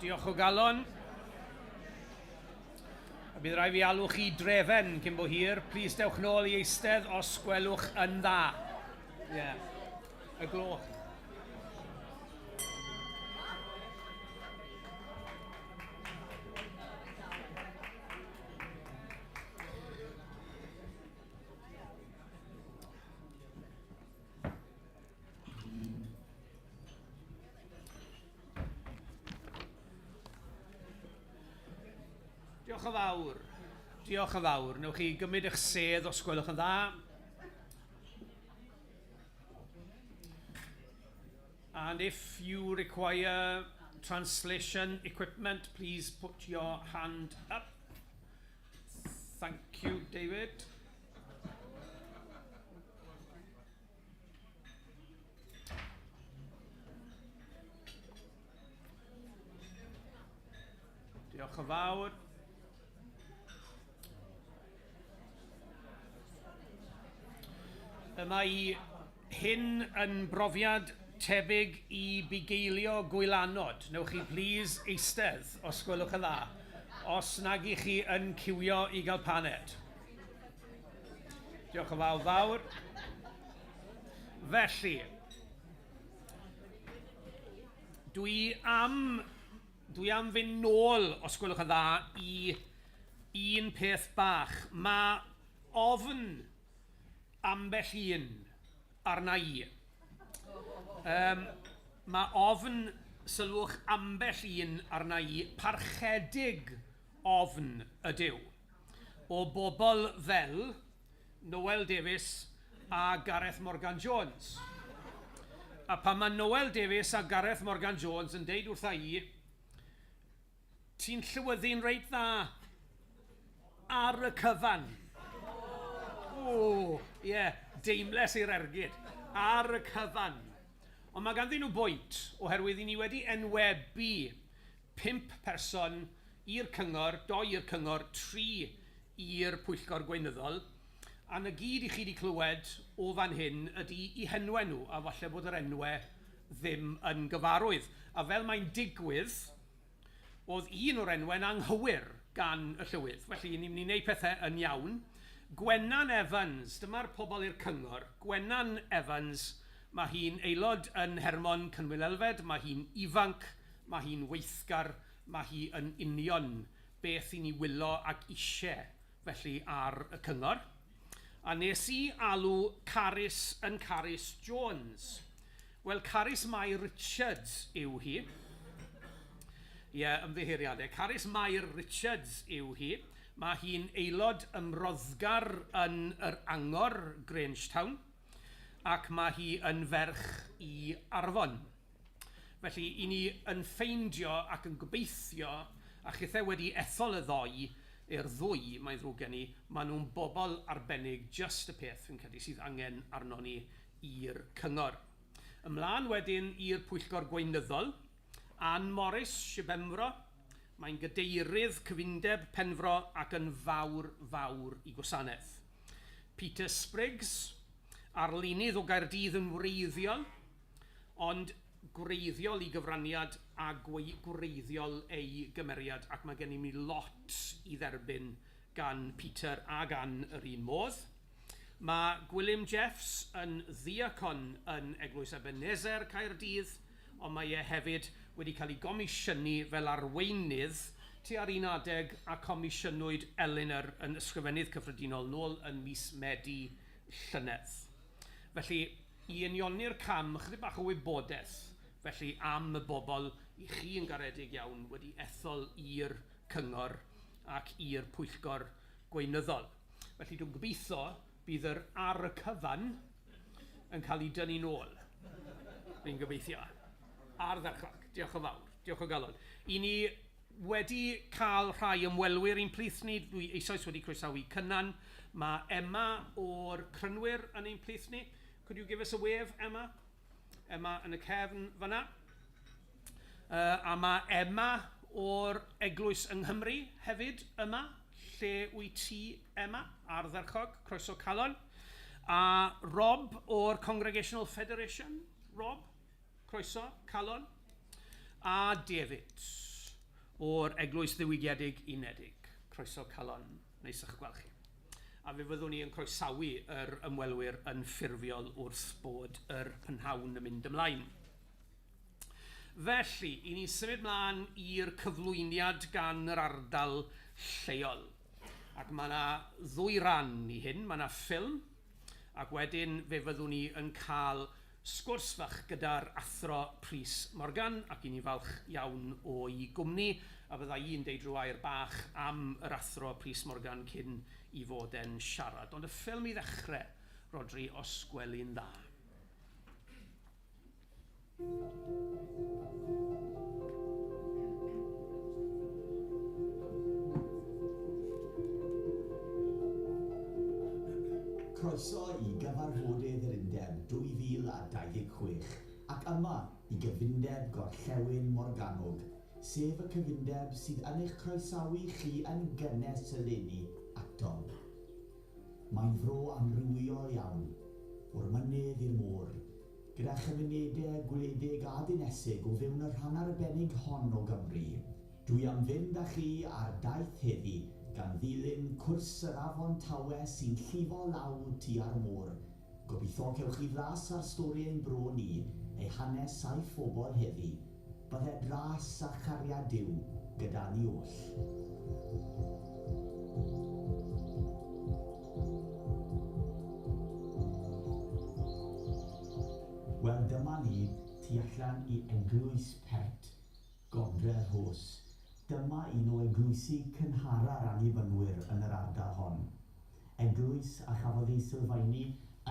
Diolch o galon. A bydd rhaid fi alw chi drefen cyn bo hir. Please dewch nôl i eistedd os gwelwch yn dda. Ie. Yeah. Y gloch. Diolch yn fawr. Diolch yn fawr. Newch chi gymryd eich sedd os gwelwch yn dda. And if you require translation equipment, please put your hand up. Thank you, David. Diolch yn fawr. Y mae hyn yn brofiad tebyg i bugeilio gwylanod. Newch chi plîs eistedd, os gwelwch yn dda, os nag i chi yn ciwio i gael paned. Diolch yn fawr fawr. Felly, dwi am, dwi am fynd nôl, os gwelwch yn dda, i un peth bach. Mae ofn ambell un arna i. Um, mae ofn, sylwch, ambell un arna i, parchedig ofn ydyw. O bobl fel Noel Davies a Gareth Morgan Jones. A pan mae Noel Davies a Gareth Morgan Jones yn deud wrtha i, ti'n llywyddu'n reit dda ar y cyfan. O, ie, yeah, deimles i'r ergyd. Ar y cyfan. Ond mae ganddyn nhw bwynt, oherwydd i ni wedi enwebu 5 person i'r cyngor, dou i'r cyngor, tri i'r pwyllgor gweinyddol, a 'na gyd i chi 'di clywed o fan hyn ydi 'u henwe nhw, a falle bod yr enwe ddim yn gyfarwydd. A fel mae'n digwydd, o'dd un o'r enwe'n anghywir gan y llywydd, felly ni'n mynd i wneud pethe yn iawn. Gwenan Evans, dyma'r pobl i'r cyngor, Gwenan Evans, mae hi'n aelod yn Hermon Cynwyl Elfed, mae hi'n ifanc, Mae hi'n weithgar, mae hi yn union beth i ni wylo ac isie felly ar y cyngor. A nes i alw Carys yn Carys Jones. Wel, Carys Mair Richards yw hi. Ie, ymddiheuriadau. Carys Mair Richards yw hi. Mae hi'n aelod ymroddgar yn yr Angor, Grangetown, ac mae hi yn ferch i Arfon. Felly, i ni yn ffeindio ac yn gobeithio, a chithau wedi ethol y ddoi, i'r ddwy, mae'n ddrwg gen i, maen nhw'n bobl arbennig, jyst y peth, fi'n credu, sydd angen arno ni i'r cyngor. Ymlaen wedyn i'r pwyllgor gweinyddol, Ann Morris, Sir Benfro, mae'n gadeirydd Cyfundeb Penfro ac yn fawr, fawr i gwasanaeth. Peter Spriggs, arlunydd o Gaerdydd yn wreiddiol, Ond gwreiddiol i gyfraniad a gwreiddiol ei gymeriad ac mae gennym ni lot i dderbyn gan Peter a gan yr un modd. Mae Gwilym Jeffs yn ddiacon yn Eglwys Ebenezer, Caerdydd, ond mae e hefyd wedi cael ei gomisiynu fel arweinydd tua'r un adeg a comisiynwyd Elinor yn Ysgrifennydd Cyffredinol nôl yn mis Medi llynedd. Felly, i unioni'r cam, ychydig bach o wybodaeth felly am y bobl i chi yn garedig iawn wedi ethol i'r cyngor ac i'r pwyllgor gweinyddol. Felly dwi'n gobeithio bydd yr ar y cyfan yn cael ei dynnu nôl. Fi'n gobeithio. Ardderchog. Diolch yn fawr. Diolch o galon. I ni wedi cael rhai ymwelwyr i'n plith ni. Dwi eisoes wedi croesawu Cynan. Mae Emma o'r Crynwyr yn ein plith ni. Could you give us a wave, Emma? Emma yn y cefn fyna. Uh, a mae Emma o'r Eglwys yng Nghymru hefyd yma. Lle wyt ti, Emma? Ardderchog, croeso calon. A Rob o'r Congregational Federation. Rob, croeso, calon. A David. o'r Eglwys Ddiwygiedig Unedig. Croeso calon, neis ych gweld chi. A fe fyddwn ni yn croesawu yr ymwelwyr yn ffurfiol wrth bod yr prynhawn yn mynd ymlaen. Felly, i ni symud mlaen i'r cyflwyniad gan yr ardal lleol. Ac mae yna ddwy ran i hyn. Mae yna ffilm, ac wedyn fe fyddwn ni yn cael sgwrs fach gyda'r Athro Prys Morgan, ac i ni falch iawn o'i gwmni, a fydda i'n deud rhyw air bach am yr Athro Prys Morgan cyn i fod e'n siarad. Ond y ffilm i ddechrau, Rhodri, os gweli'n dda. Croeso i Gyfarfodydd yr Undeb 2026 ac yma i Gyfundeb Gorllewin Morgannwg, sef y cyfundeb sydd yn eich croesawu chi yn gynnes eleni atom. Mae'n fro amrywiol iawn, o'r mynydd i'r môr, gyda chymunedau gwledig a dinesig o fewn y rhan arbennig hon o Gymru. Dwi am fynd â chi ar daith heddi gan ddilyn cwrs yr afon Tawe sy'n llifo lawr tua'r môr. Gobeithio cewch chi flas ar stori ein bro ni, ei hanes a'i phobl heddi. Bydded ras a chariad Duw gyda ni oll. Wel, dyma ni tu allan i Eglwys Pert, Godre Rhos. Dyma un o eglwysi cynhara'r Annibynwyr yn yr ardal hon. Eglwys a chafodd ei sylfaenu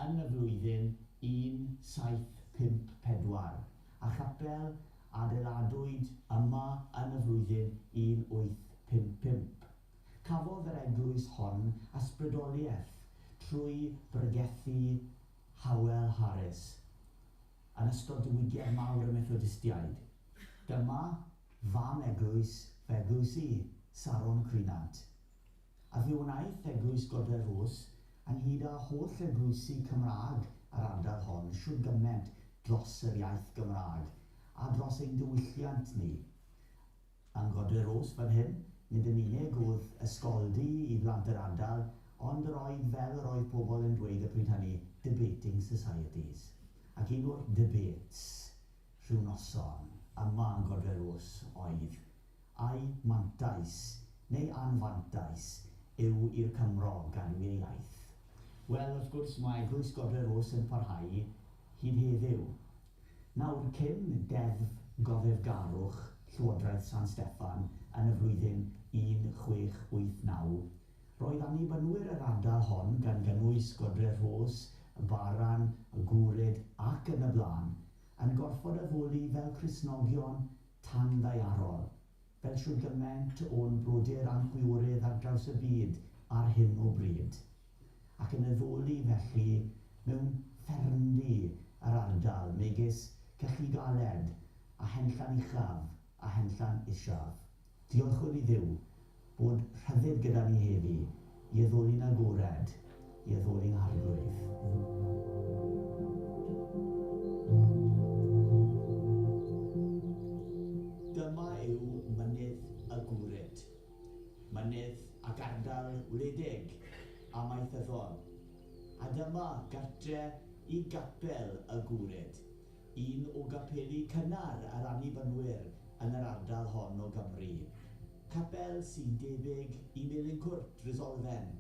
yn y flwyddyn 1754, a chapel adeiladwyd yma yn y flwyddyn 1855. Cafodd yr eglwys hon ysbrydoliaeth trwy bregethu Howell Harris yn ystod diwygiad mawr y Methodistiaid. Dyma fam eglwys fy eglwys i, Saron Creunant. A fe wnaeth Eglwys Godre'r Rhos, ynghyd â holl eglwysi Cymraeg yr ardal hon, shwd gyment dros yr iaith Gymraeg a dros ein diwylliant ni. Yng Nghodre'r Rhos fan hyn, nid yn unig oedd ysgoldy i blant yr ardal, ond yr oedd, fel yr oedd pobl yn dweud y pryd hynny, debating societies. Ac un o'r debates rhyw noson yma yng Nghodre'r Rhos oedd, ai mantais neu anfantais yw i'r Cymro gadw ei iaith? Wel, wrth gwrs, mae Eglwys Godre'r Rhos yn parhau hyd heddiw. Nawr, cyn Deddf Goddefgarwch Llywodraeth San Steffan yn y flwyddyn 1689, roedd Annibynwyr yr ardal hon, gan gynnwys Godre'r Rhos, y Baran, y Gwrhyd ac yn y blaen, yn gorfod addoli fel Cristnogion tanddaearol, fel shwd gymaint o'n brodyr a'n chwiorydd ar draws y byd ar hyn o bryd, ac yn addoli felly mewn ffermdy yr ardal, megis Celli Galed a Henllan Uchaf a Henllan Isaf. Diolchwn i Dduw bod rhyddid gyda ni heddi i addoli'n agored, i addoli'n Arglwydd. Dyma yw Mynydd y Gwrhyd. Mynydd ac ardal wledig amaethyddol. A dyma gartre i Gapel y Gwrhyd, un o gapeli cynnar yr Annibynwyr yn yr ardal hon o Gymru. Capel sy'n debyg i Melin Cwrt, Resolfen,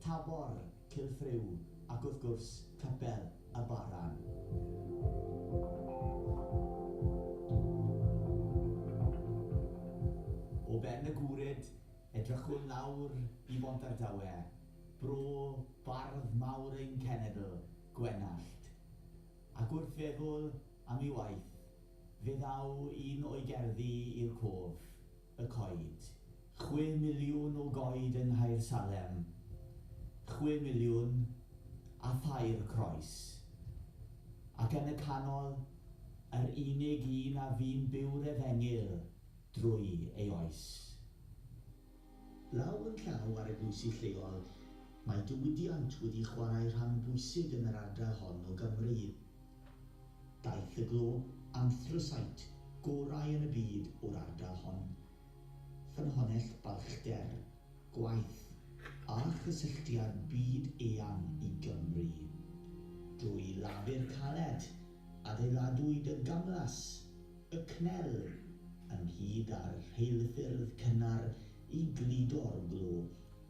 Tabor, Cilffriw ac wrth gwrs Capel y Baran. O ben y Gwrhyd, edrychwn lawr i Bontardawe, bro bardd mawr ein cenedl, Gwenallt. Ac wrth feddwl am ei waith, fe ddaw un o'i gerddi i'r cof, y coed. 6 miliwn o goed yng Nghaersalem, 6 miliwn a thair croes. Ac yn y canol, yr unig un a fu'n byw'r efengyl drwy ei oes. Law yn llaw â'r eglwysi lleol, mae diwydiant wedi chwarae rhan bwysig yn yr ardal hon o Gymru. Daeth y glo anthracite gorau yn y byd o'r ardal hon. balchder, gwaith a chysylltiad byd eang i Gymru. Drwy lafur caled, adeiladwyd y gamlas, y cnel, ynghyd â'r rheilffyrdd cynnar i gludo'r glo.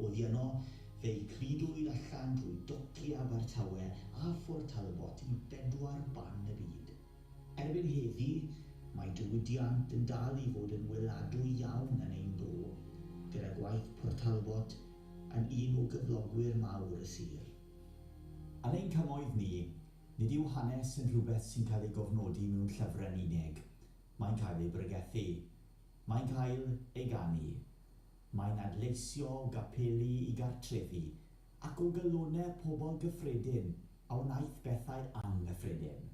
Oddi yno, fe'i cludwyd allan drwy dociau Abertawe a Phort Talbot i bedwar ban y byd. Erbyn heddi, mae diwydiant yn dal i fod yn weladwy iawn yn ein bro, gyda gwaith Port Talbot yn un o gyflogwyr mawr y sir. Yn ein cymoedd ni, nid yw hanes yn rhywbeth sy'n cael ei gofnodi mewn llyfrau'n unig. Mae'n cael ei bregethu. Mae'n cael ei ganu. Mae'n adleisio o gapeli i gartrefi ac o galonnau pobl gyffredin a wnaeth bethau anghyffredin.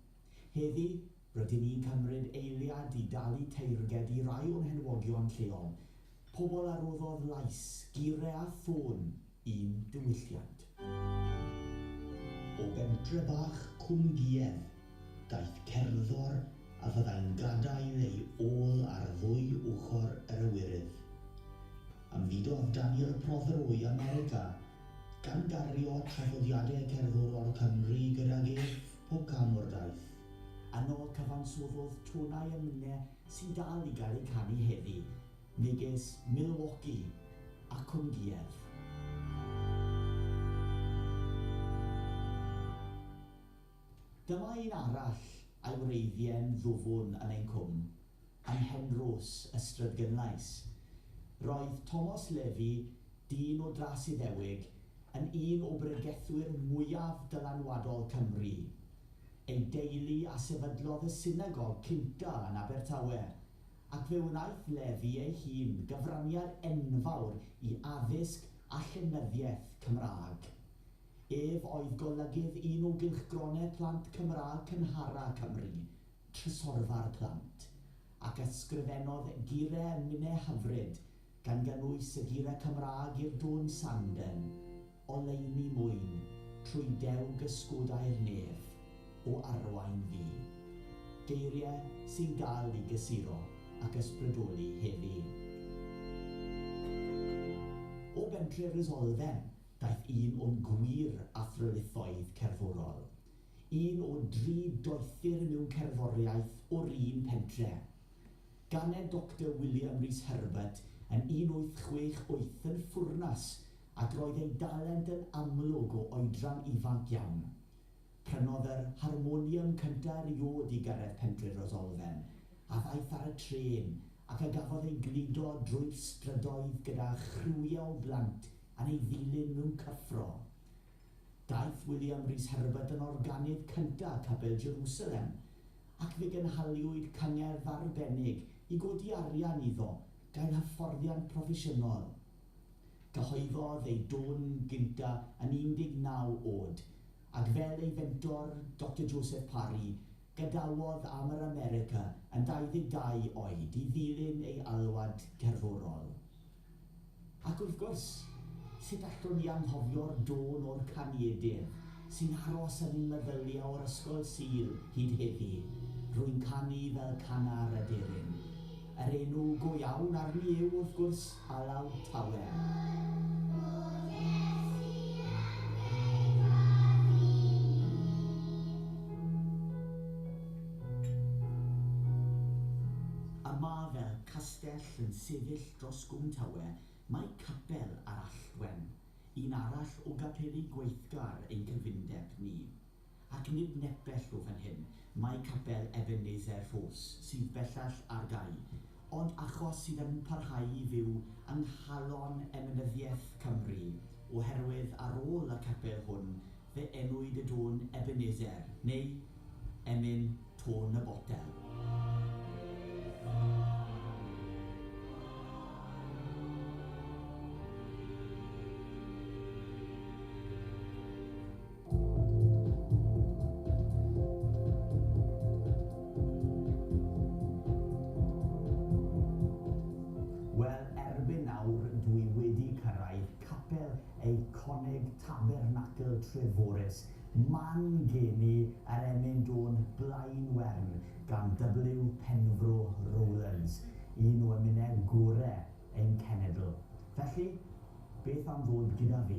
Heddi, rydyn ni'n cymryd eiliad i dalu teyrnged i rai o'n henwogion lleol, pobl a roddodd lais, geiriau a thôn i'n diwylliant. O bentre bach Cwm Giedd, daeth cerddor a fyddai'n gadael ei ôl ar ddwy ochr yr awyrydd. Ymfudodd Daniel Prothero i America, gan gario traddodiadau cerddorol Cymru gydag ef pob cam o'r daith. Yno cyfansoddodd tonau emynau sy'n dal i gael eu canu heddi, megis Milwaukee a Cwm Giedd. Dyma un arall a'i wreiddiau'n ddwfwn yn ein cwm, ym Mhenrhos, Ystradgynlais. Roedd Tomos Levy, dyn o dras Iddewig, yn un o bregethwyr mwyaf dylanwadol Cymru. Ei deulu a sefydlodd y synagog cynta yn Abertawe, ac fe wnaeth Levy ei hun gyfraniad enfawr i addysg a llenyddiaeth Cymraeg. Ef oedd golygydd un o gylchgronau plant Cymraeg cynhara Cymru, Trysorfa'r Plant, ac ysgrifennodd geiriau emynau hyfryd gan gynnwys y geiriau Cymraeg i'r dôn Sanden, Oleuni mwyn, trwy dew gysgodau'r nef, o arwain fi. Geiriau sy'n dal i gysuro ac ysbrydoli heddi. O bentref Resolfen, daeth un o'n gwir athrylithoedd cerddorol. Un o dri doethur mewn cerddoriaeth o'r un pentre. Ganed Dr William Rhys Herbert yn 1868 yn Ffwrnas ac roedd ei dalent yn amlwg o oedran ifanc iawn. Prynodd yr harmonium cyntaf erioed i gyrraedd pentre Resolfen, a ddaeth ar y trên ac a gafodd ei gludo drwy'r strydoedd gyda chriwiau o blant yn ei ddilyn mewn cyffro. Daeth William Rhys Herbert yn organydd cyntaf Capel Jerusalem, ac fe gynhaliwyd cyngerdd arbennig i godi arian iddo gael hyfforddiant proffesiynol. Cyhoeddodd ei dôn gynta yn 19 oed, ac fel ei fentor Dr Joseph Parry, gadawodd am yr America yn 22 oed i ddilyn ei alwad cerddorol. Ac wrth gwrs, sut allwn ni anghofio'r dôn o'r Caniedydd sy'n aros yn ein meddyliau o'r ysgol Sul hyd heddi, rwy'n canu fel cana'r aderyn. Yr enw go iawn arni yw, wrth gwrs, Alaw Tawe. Yma fel castell yn sefyll dros Gwm Tawe mae capel ar Alltwen, un arall o gapeli gweithgar ein cyfundeb ni. Ac nid nepell o fan hyn, mae capel Ebenezer Rhos, sydd bellach ar gau, ond achos sydd yn parhau i fyw yng nghalon emynyddiaeth Cymru, oherwydd ar ôl y capel hwn fe enwyd y dôn Ebenezer, neu emyn Tôn y Botel. Wel, erbyn nawr dwi wedi cyrraedd capel eiconig Tabernacl Treforys, man geni yr emyn dôn Blaen-wern gan W Penfro Rowlands, un o emynau gorau ein cenedl. Felly, beth am ddod gyda fi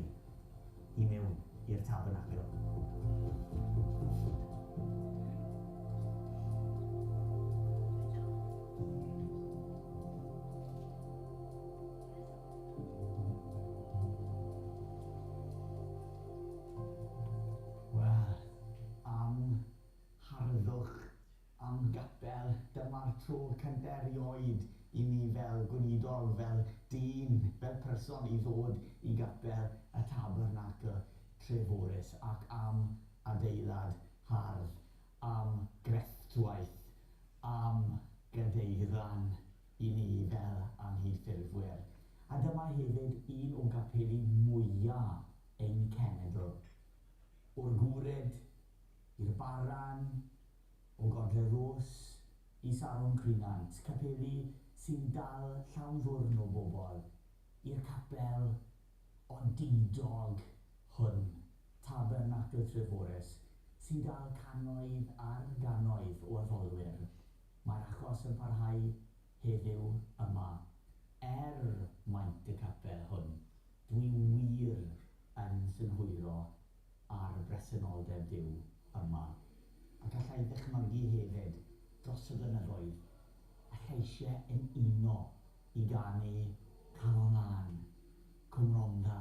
i mewn i'r tabernacl? Wel, am harddwch, am gapel, dyma'r tro cyntaf erioed i mi fel gweinidog, fel dyn, fel person i ddod i gapel y Tabernacl Treforys, ac am adeilad hardd, am grefftwaith, am gadeirlan i ni fel anghydffurfwyr. A dyma hefyd un o gapeli mwyaf ein cenedl. O'r Gwryd i'r Baran, o Godre Rhos i Saron Crinant, capeli sy'n dal llawn ddwrn o bobl i'r capel odidog hwn, Tabernacl Treforys, sy'n dal cannoedd ar gannoedd o addolwyr. Mae'r achos yn parhau heddiw yma. Er maint y capel hwn, dwi wir yn synhwyro ar bresenoldeb Duw yma. Ac allai ddychmygu hefyd dros y blynyddoedd y lleisiau yn uno i ganu Calon Lân, Cwm Rhondda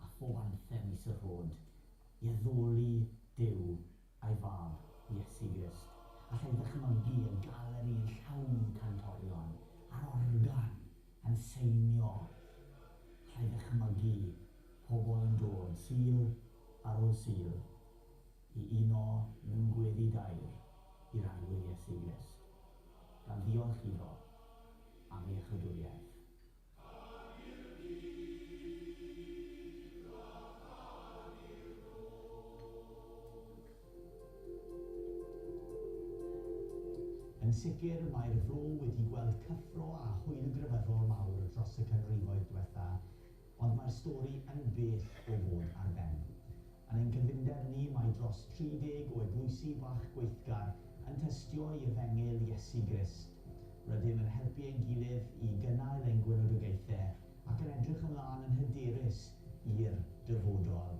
a phob anthem Is y Rhod i addoli Duw a'i fab Iesu Grist. Allai ddychmygu y galeri yn llawn cantorion a'r organ yn seinio. Allai ddychmygu pobl yn dod Sul ar ôl Sul i uno mewn gweddi daer i'r Arglwydd Iesu Grist, gan ddiolch iddo am ei iachawdwriaeth. Yn sicr, mae'r fro wedi gweld cyffro a hwyl grefyddol mawr dros y canrifoedd diwetha, ond mae'r stori yn bell o fod ar ben. Yn ein cyfundeb ni, mae dros 30 o eglwysi bach gweithgar yn tystio i efengyl Iesu Grist. Rydym yn helpu ein gilydd i gynnal ein gweinidogaethau ac yn edrych ymlaen yn hyderus i'r dyfodol.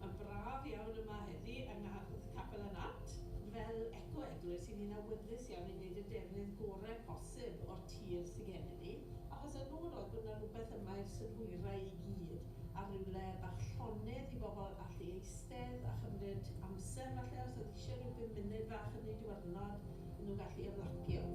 Mae'n braf iawn yma heddi yng Ngardd Capel y Nant. Fel eco-eglwys, i ni'n awyddus iawn i wneud y defnydd gorau posib o'r tir sydd gennym ni, achos y nod oedd bod yna rhywbeth yma i'r synhwyrau i gyd, a rhywle bach llonydd i bobl allu eistedd a chymryd amser falle, os oedd eisiau rhyw 5 munud fach yn eu diwrnod, nhw'n gallu ymlacio.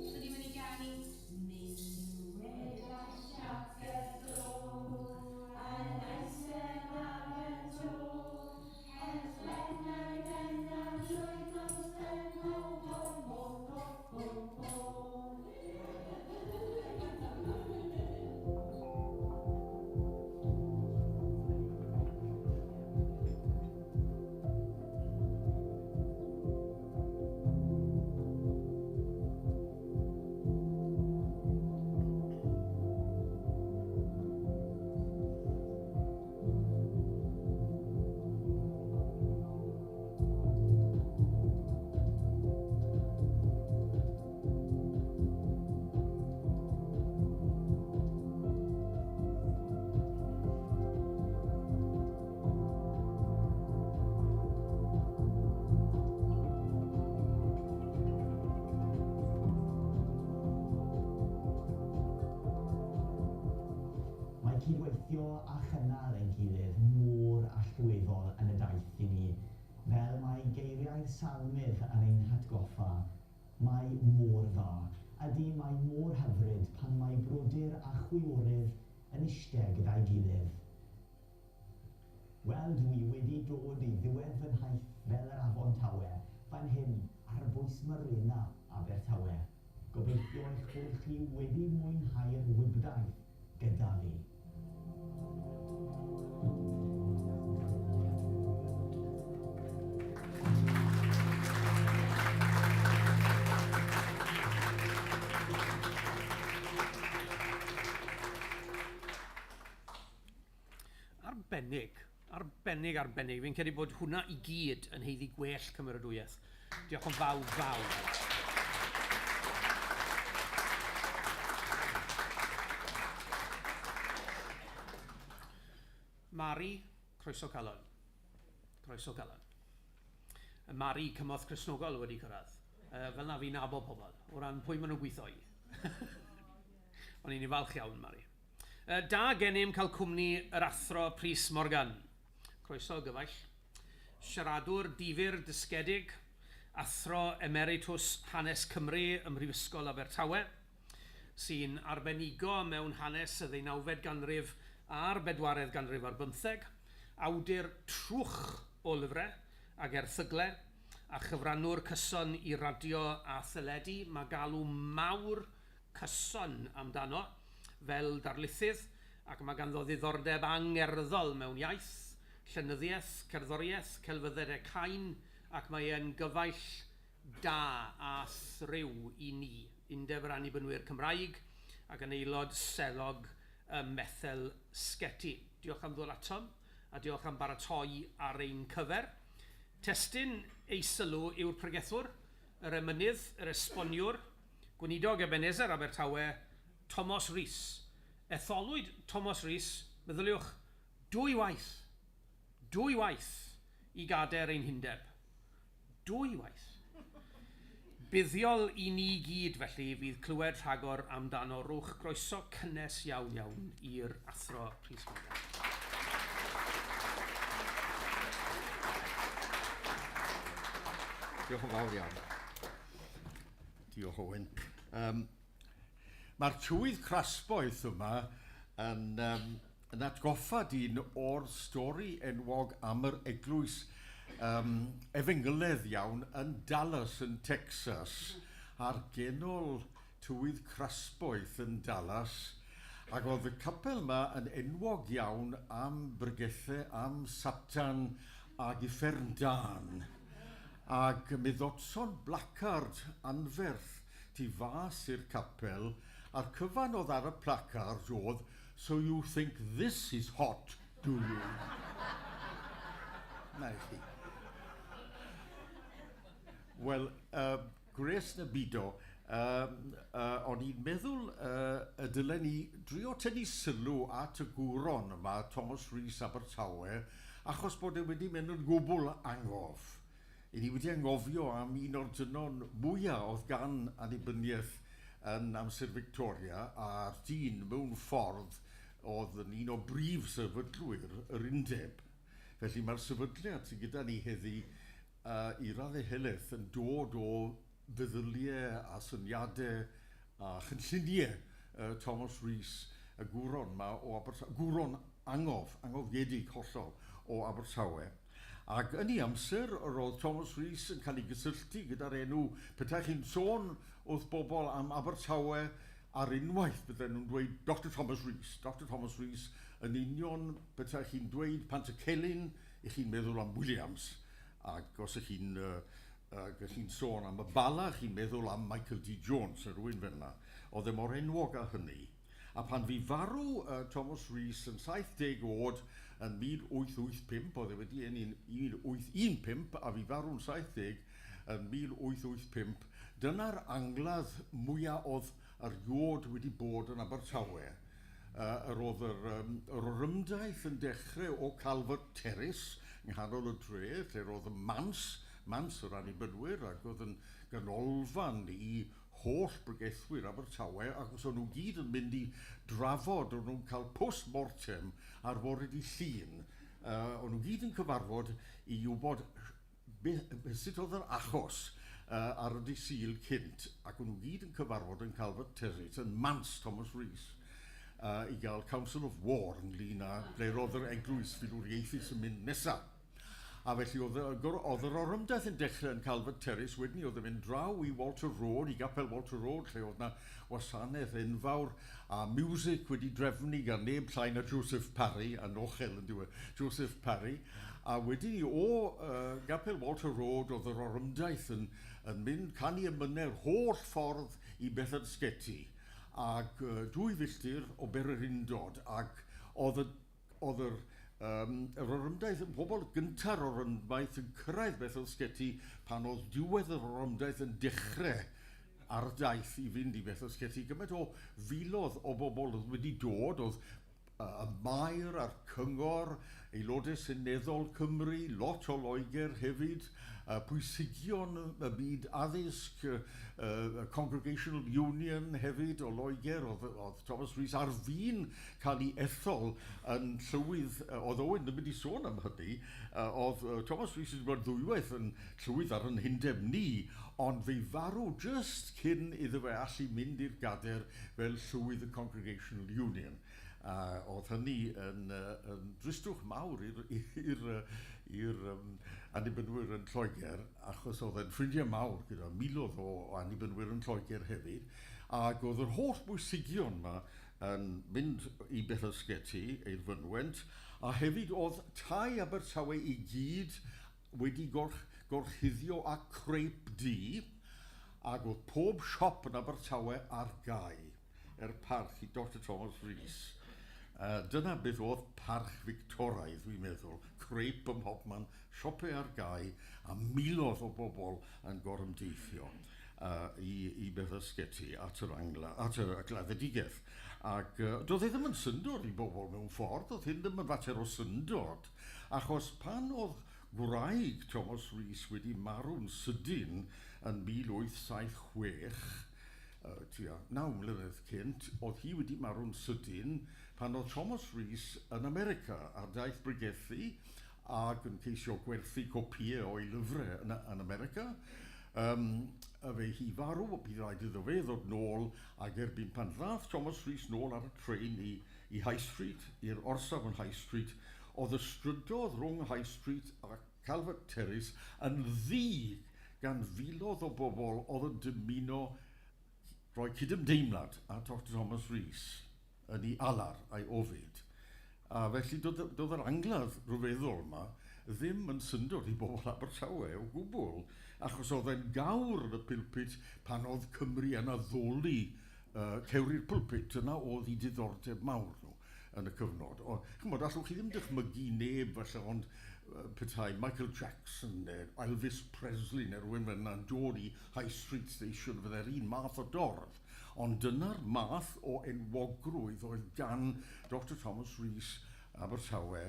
So ni'n mynd i ganu Mi welais siaced dro, yn eistedd ar y to, het wen a'i ben a drwy gosten ho ho ho ho ho ho. Mae cydweithio a chynnal ein gilydd mor allweddol yn y daith i ni. Fel mae geiriau'r salmydd yn ein hatgoffa, mae mor dda Ydy, mae mor hyfryd pan mae brodyr a chwiorydd yn eistedd gyda'i gilydd. Wel, dwi wedi dod i ddiwedd fy nhaith fel yr Afon Tawe, fan hyn ar bwys Marina Abertawe. Gobeithio eich bod chi wedi mwynhau'r wibdaith gyda fi. Arbennig, arbennig, arbennig. Fi'n credu bod hwnna i gyd yn haeddu gwell cymeradwyaeth. Diolch yn fawr, fawr. Mari, croeso calon. Croeso calon. Mari, Cymorth Cristnogol wedi cyrraedd. Fel na fi'n nabod pobl, o ran pwy maen nhw'n gweithio i. O'n i'n falch iawn, Mari. Da gennym cael cwmni yr Athro Prys Morgan. Croeso, gyfaill. Siaradwr difyr dysgedig, Athro Emeritus Hanes Cymru ym Mhrifysgol Abertawe, sy'n arbenigo mewn hanes y ddeunawfed ganrif a'r bedwaredd ganrif ar bymtheg, awdur trwch o lyfrau ac erthygle, a chyfrannwr cyson i radio a theledu. Mae galw mawr cyson amdano fel darlithydd ac mae ganddo ddiddordeb angerddol mewn iaith, llenyddiaeth, cerddoriaeth, celfyddydau cain ac mae e'n gyfaill da a thriw i ni, Undeb yr Annibynwyr Cymraeg ac yn aelod selog ym Methel Sgeti. Diolch am ddod atom a diolch am baratoi ar ein cyfer. Testun ei sylw yw'r pregethwr, yr emynydd, yr esboniwr, Gweinidog Ebenezer Abertawe, Tomos Rees. Etholwyd Tomos Rees, meddyliwch, dwy waith, dwy waith i gadair ein hundeb. Dwy waith. Buddiol i ni gyd, felly, fydd clywed rhagor amdano. Rhowch groeso cynnes iawn iawn i'r Athro Prys Morgan. Diolch yn fawr iawn. Diolch, Owen. Mae'r tywydd crasboeth yma yn atgoffa dyn o'r stori enwog am yr eglwys efengyledd iawn yn Dallas yn Texas, ar genol tywydd crasboeth yn Dallas, ac oedd y capel yma yn enwog iawn am bregethau am Satan ag uffern dân. Ac mi ddodson blacard anferth tu fas i'r capel, a'r cyfan oedd ar y placard oedd "So you think this is hot, do you?" Na i chi. Wel, gwres na bido, o'n i'n meddwl y dylen ni drio tynnu sylw at y gwron yma, Thomas Rees Abertawe, achos bod e wedi mynd yn gwbl angof. I ni wedi anghofio am un o'r dynon mwyaf oedd gan annibyniaeth yn amser Victoria, a'r dyn mewn ffordd oedd yn un o brif sefydlwyr yr undeb. Felly mae'r sefydliad sydd gyda ni heddi i raddau helaeth yn dod o feddyliau a syniadau a chynlluniau Thomas Rees, y gwron ma o Abertawe, gwron angof, angofiedig hollol o Abertawe. Ac yn ei amser, roedd Thomas Rees yn cael ei gysylltu gyda'r enw, petai chi'n sôn wrth bobl am Abertawe, ar unwaith bydden nhw'n dweud Doctor Thomas Rees, Doctor Thomas Rees, yn union petai chi'n dweud Pantycelyn, i chi'n meddwl am Williams, ac os ych chi'n chi'n sôn am y Bala, chi'n meddwl am Michael D. Jones, neu rhywun fel yna. Oedd e mor enwog â hynny. A pan fu farw Thomas Rees yn 70 oed yn 1885, oedd e wedi eni'n 1815 a fu farw'n 70 yn 1885, dyna'r angladd mwyaf oedd erioed wedi bod yn Abertawe. Yr oedd yr orymdaith yn dechrau o Calvert Terrace yng nghanol y dre, lle roedd y mans, mans yr Annibynwyr, ac oedd yn ganolfan i holl bregethwyr Abertawe, ac os o'n nhw gyd yn mynd i drafod, o'n nhw'n cael post-mortem ar fore dydd Llun. O'n nhw gyd yn cyfarfod i wybod sut oedd yr achos. ar y dydd Sul cynt, ac o'n nhw gyd yn cyfarfod yn Calvert Terrace yn Mans Thomas Rees i gael Council of War ynglyn â ble roedd yr eglwys filwriaethus yn mynd nesaf. A felly oedd, oedd yr orymdaith yn dechrau yn Calvert Terrace, wedyn oedd yn mynd draw i Walter Road, i gapel Walter Road, lle oedd na wasanaeth enfawr a music wedi drefnu gan neb llai na Joseph Parry, anochel yn diwedd, Joseph Parry. A wedyn ni o gapel Walter Road oedd yr orymdaith yn, yn mynd canu emynau'r holl ffordd i Bethel Sgeti ac 2 filltir o Bererindod ac oedd y oedd yr, yr orymdaith, pobl gynta'r orymdaith yn cyrraedd Bethel Sgeti pan oedd diwedd yr orymdaith yn dechrau ar y daith i fynd i Bethel Sgeti. Gymaint o filoedd o bobl oedd wedi dod, oedd y maer a'r cyngor, aelodau seneddol Cymru, lot o Loegr hefyd, pwysigion y byd addysg, Congregational Union hefyd o Loegr, oedd Thomas Rees ar fin cael ei ethol yn llywydd, oedd Owen ddim wedi sôn am hynny, oedd Thomas Rees wedi bod ddwywaith yn llywydd ar yn hundeb ni, ond fe farw just cyn iddo fe allu mynd i'r gader fel llywydd y Congregational Union. A oedd hynny yn dristwch mawr i'r annibynwyr yn Lloegr, achos oedd e'n ffrindiau mawr gyda miloedd o annibynwyr yn Lloegr hefyd, ac oedd yr holl bwysigion yma yn mynd i Bethel Sgeti, i'r fynwent, a hefyd oedd tai Abertawe i gyd wedi gorchuddio â crepe du, ac oedd pob siop yn Abertawe ar gau er parch i Dr Thomas Rees. Dyna beth oedd parch Victoraidd, dwi'n meddwl. Crepe ym mhobman, siopau ar gau, a miloedd o bobl yn gorymdeithio i Bethel Sgeti at yr, angla, at y gladdedigaeth. Ac doedd e ddim yn syndod i bobl mewn ffordd, doedd hyn ddim yn fater o syndod, achos pan oedd gwraig Thomas Rees wedi marw'n sydyn yn 1876, tua 9 mlynedd cynt, oedd hi wedi marw'n sydyn pan oedd Thomas Rees yn America ar daith bregethu ac yn ceisio gwerthu copïau o'i lyfrau yn America. A fe hi farw, bydd rhaid iddo fe ddod nôl, ac erbyn pan ddath Thomas Rees nôl ar y trên i High Street, i'r orsaf yn High Street, oedd y strydodd rhwng High Street a Calvert Terrace yn ddu gan filoedd o bobl oedd yn dymuno rhoi cydymdeimlad â Dr Thomas Rees yn ei alar a'i ofid. A felly doedd yr angladd rhyfeddol yma ddim yn syndod i bobl Abertawe o gwbl, achos oedd e'n gawr yn y pulpit pan oedd Cymru yn addoli cewri'r pulpit, yna oedd ei diddordeb mawr nhw yn y cyfnod. O, chymod, allwch chi ddim dychmygu neb falle, ond petai Michael Jackson neu Elvis Presley neu rhywun fel yna'n dod i High Street Station, fydde'r un math o dorf. Ond dyna'r math o enwogrwydd oedd gan Dr Thomas Rees Abertawe,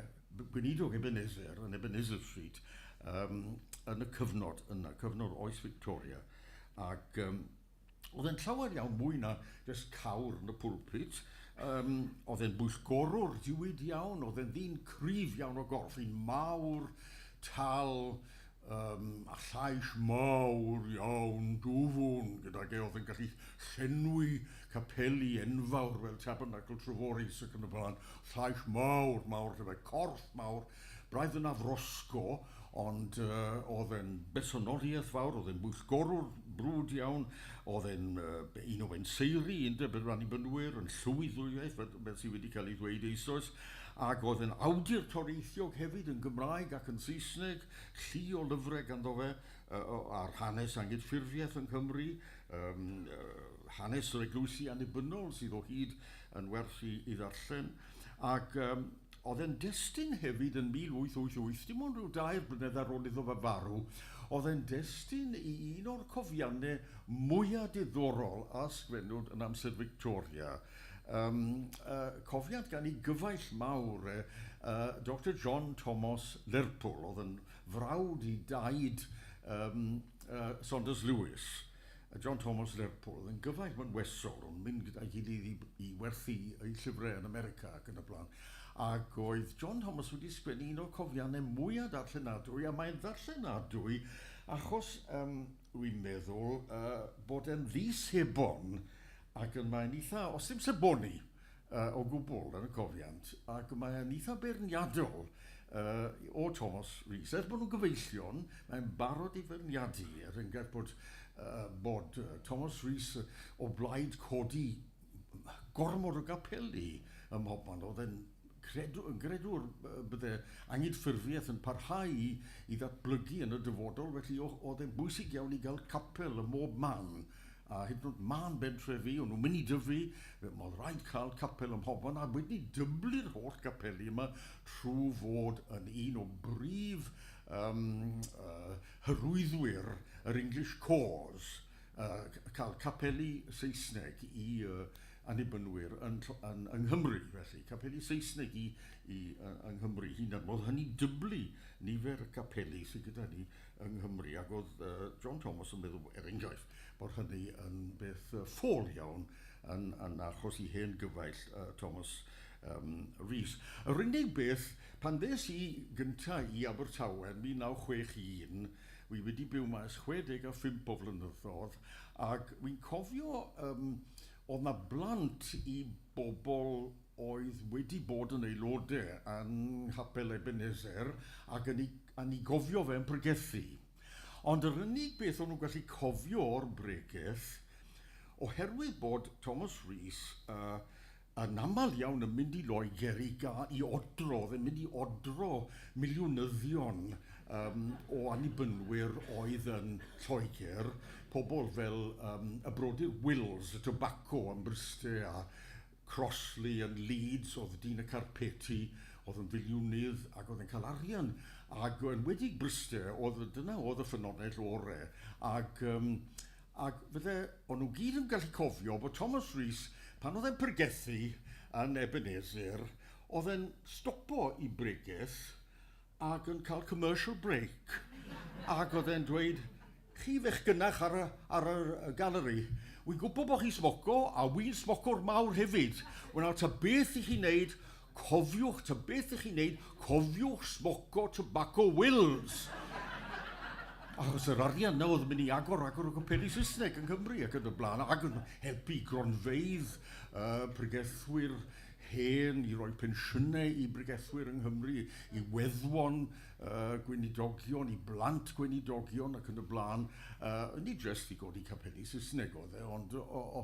gweinidog Ebenezer yn Ebenezer Street, yn y cyfnod yna, cyfnod oes Victoria. Ac oedd e'n llawer iawn mwy na jyst cawr yn y pulpit. Oedd e'n bwyllgorwr diwyd iawn, oedd e'n ddyn cryf iawn o gorff, un mawr, tal, a llais mawr iawn, dwfwn, gydag e oedd yn gallu llenwi capeli enfawr fel Tabernacl Treforys ac yn y blaen. Llais mawr, mawr, gyda corff mawr, braidd yn afrosgo, ond oedd e'n bersonoliaeth fawr, oedd e'n bwyllgorwr brwd iawn, oedd e'n un o benseiri Undeb yr Annibynwyr, yn llywydd ddwywaith, fel sydd wedi cael ei ddweud eisoes, ac oedd e'n awdur toreithiog hefyd yn Gymraeg ac yn Saesneg, llu o lyfrau ganddo fe ar hanes anghydffurfiaeth yng Nghymru, hanes yr eglwysi annibynnol sydd o hyd yn werth i ddarllen, ac oedd e'n destun hefyd yn 1888, dim ond rhyw 3 blynedd ar ôl iddo fe farw, oedd e'n destun i un o'r cofiannau mwyaf diddorol a sgwennwyd yn amser Victoria. Cofiant gan ei gyfaill mawr, Dr John Thomas Lerpwl, oedd yn frawd i daid Saunders Lewis. John Thomas Lerpwl, oedd yn gyfaill mynwesol, o'n mynd gyda'i gilydd i werthu ei llyfrau yn America ac yn y blaen. Ac oedd John Thomas wedi sgwennu un o'r cofiannau mwyaf darllenadwy, a mae'n ddarllenadwy. Achos um, wy'n meddwl uh, bod e'n ddisebon ac yn mae'n eitha, os ddim seboni uh, o gwbl yn y cofiant, ac mae'n eitha beirniadol uh, o Thomas Rees. Er bod nhw'n gyfeillion, mae'n barod i feirniadu, er enghraifft bod, uh, bod Thomas Rees o blaid codi gormod o gapeli ym mhobman. Oedd e'n credu, yn gredwr bydde angydffurfiaeth yn parhau i, i ddatblygu yn y dyfodol, felly oedd e'n bwysig iawn i gael capel ym mob man. A hyd yn oed man bentrefi, o'n nhw'n mynd i dyfu, oedd rhaid cael capel ym mhobman, a wedi dyblu'r holl gapeli yma trwy fod yn un o brif um, hyrwyddwyr yr English Cause, uh, cael capeli Saesneg i uh, annibynwyr yn, yn, yng Nghymru, felly, capeli Saesneg i, i, yng Nghymru hunan. Oedd hynny dyblu nifer y capeli sydd gyda ni yng Nghymru, ac oedd uh, John Thomas yn meddwl, er enghraifft, bod hynny yn beth uh, ffôl iawn yn, yn achos i hen gyfaill uh, Thomas um, Rees. Yr unig beth, pan ddes i gyntaf i Abertawe yn 1961, wi wedi byw ma ers 65 o flynyddoedd, ac wi'n cofio um, oedd na blant i bobl oedd wedi bod yn aelodau yn Nghapel Ebenezer ac yn ei, yn ei gofio fe yn pregethu. Ond yr unig beth o'n nhw'n gallu cofio o'r bregeth, oherwydd bod Thomas Rees uh, yn aml iawn yn mynd i Loegr i, ga, i odro, oedd e'n mynd i odro miliwnyddion um, o annibynwyr oedd yn Lloegr, pobl fel um, y brodyr Wills, y tobacco yn Bryste a Crossley yn Leeds, oedd dyn y carpeti, oedd yn filiwnydd ac oedd yn cael arian. Ac yn wedi Bryste, oedd, dyna oedd y ffynonell ore. Ac, um, ac fydde, o'n nhw gyd yn gallu cofio bod Thomas Rees, pan oedd e'n pregethu yn Ebenezer, oedd e'n stopo i bregeth ac yn cael commercial break. Ac oedd e'n dweud, chi fechgynach ar y, ar y galeri, wy'n gwybod bod chi'n smoco, a wy'n smocwr mawr hefyd. Wel nawr, ta beth i chi'n neud, cofiwch, ta beth i chi'n neud, cofiwch smoco tobacco Wills. Achos yr arian na oedd yn mynd i agor agor o gapeli Saesneg yng Nghymru ac yn y blaen, ac yn helpu gronfeydd uh, pregethwyr hen i roi pensiynau i bregethwyr yng Nghymru, i weddwon uh, gweinidogion, i blant gweinidogion ac yn y blaen. Uh, nid jyst i godi capeli Saesneg oedd e, ond o, o,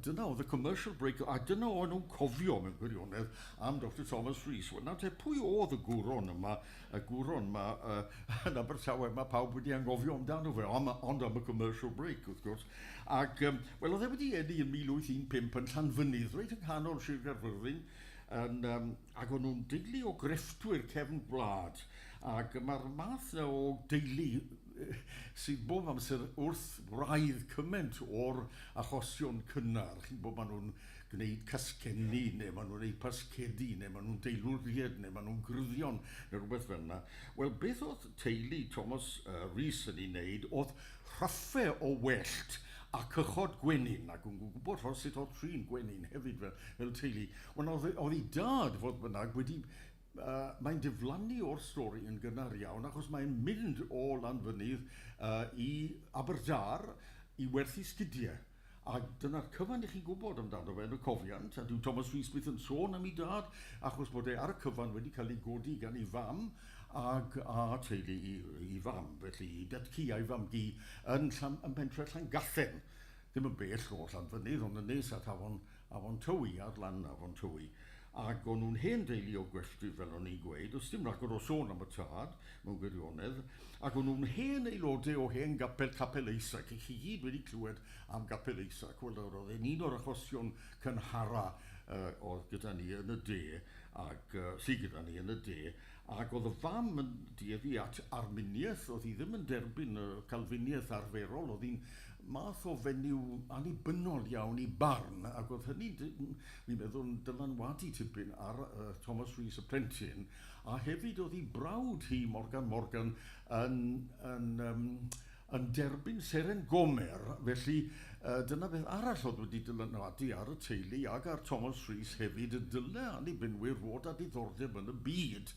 dyna oedd y commercial break, a dyna o'n nhw'n cofio mewn gwirionedd am Dr Thomas Rees. Wel, nawr te, pwy oedd y gwron yma, y gwron yma uh, yn Abertawe, mae pawb wedi angofio amdano fe, am, ond am y commercial break, wrth gwrs. Ac, um, wel, oedd e wedi eni yn 1815 yn Llanfynydd, reit yng nghanol Sir Gaerfyrddin, yn, um, ac o'n nhw'n deulu o grefftwyr cefn gwlad. Ac mae'r math yna o deulu sydd bob amser wrth wraidd cymaint o'r achosion cynnar. Chi'n bod maen nhw'n gwneud casgenni, neu maen nhw'n gwneud pasgedi, neu maen nhw'n deilwried, neu maen nhw'n gryddion, neu rhywbeth fel yna. Wel, beth oedd teulu Thomas uh, Rees yn ei wneud oedd rhaffau o wellt a cychod gwenyn, ac yn gwybod rhos sut oedd trin gwenyn hefyd fel, fel teulu. Wel, oedd, oedd ei dad, fodd bynnag, wedi Uh, mae'n diflannu o'r stori yn gynnar iawn, achos mae'n mynd o Lanfynydd uh, i Aberdâr i werthu sgidiau. A dyna'r cyfan i chi'n gwybod amdano fe yn y cofiant, a dyw Thomas Rees byth yn sôn am ei dad, achos bod e ar y cyfan wedi cael ei godi gan ei fam ag a teulu i, i fam, felly i datcu a'i fam-gu yn, Llan, yn pentre Llangathen. Ddim yn bell o Llanfynydd, ond yn nes at afon, afon Tywi, ar lan afon Tywi. Ac o'n nhw'n hen deulu o gwelltri, fel o'n i'n gweud, does dim rhagor o sôn am y tad, mewn gwirionedd, ac o'n nhw'n hen aelodau o hen gapel Capel Isaac. Chi gyd wedi clywed am Gapel Isaac. Wel, roedd e'n un o'r achosion cynhara uh, oedd gyda ni yn y de, ac uh, sydd gyda ni yn y de, ac oedd y fam yn dueddu at Arminiaeth, oedd hi ddim yn derbyn y Calfiniaeth arferol, oedd hi'n math o fenyw annibynnol iawn i barn, ac oedd hynny, fi'n meddwl, yn dylanwadu tipyn ar uh, Thomas Rees y plentyn, a hefyd oedd hi brawd hi, Morgan Morgan, yn, yn, um, yn derbyn seren Gomer, felly Dyna beth arall oedd wedi dylanwadu ar y teulu ag ar Thomas Rhys hefyd, y dyle Annibynwyr fod â diddordeb yn y byd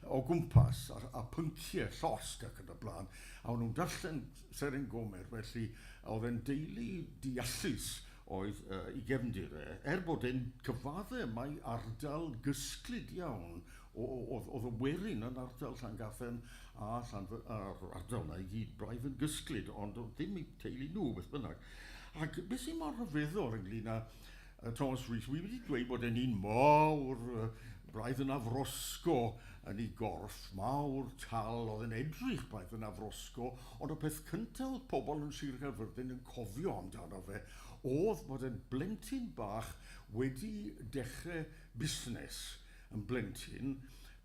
o gwmpas a, a pynciau llosg ac yn y blaen. A o'n nhw'n darllen Seren Gomer, felly oedd e'n deulu deallus oedd i gefndir e, er bod e'n cyfadde mai ardal gysglyd iawn oedd, oedd y werin yn ardal Llangathen a Llanf a'r ardal yna i gyd braidd yn gysglyd, ond oedd ddim eu teulu nhw, beth bynnag. Ac beth sy'n mor rhyfeddol ynglyn â Thomas Rees, wi wedi dweud bod e'n un mawr, braidd yn afrosgo yn ei gorff, mawr, tal, oedd yn edrych braidd yn afrosgo, ond y peth cyntaf oedd pobl yn Sir Gaerfyrddin yn cofio amdano fe oedd bod e'n blentyn bach wedi dechrau busnes yn blentyn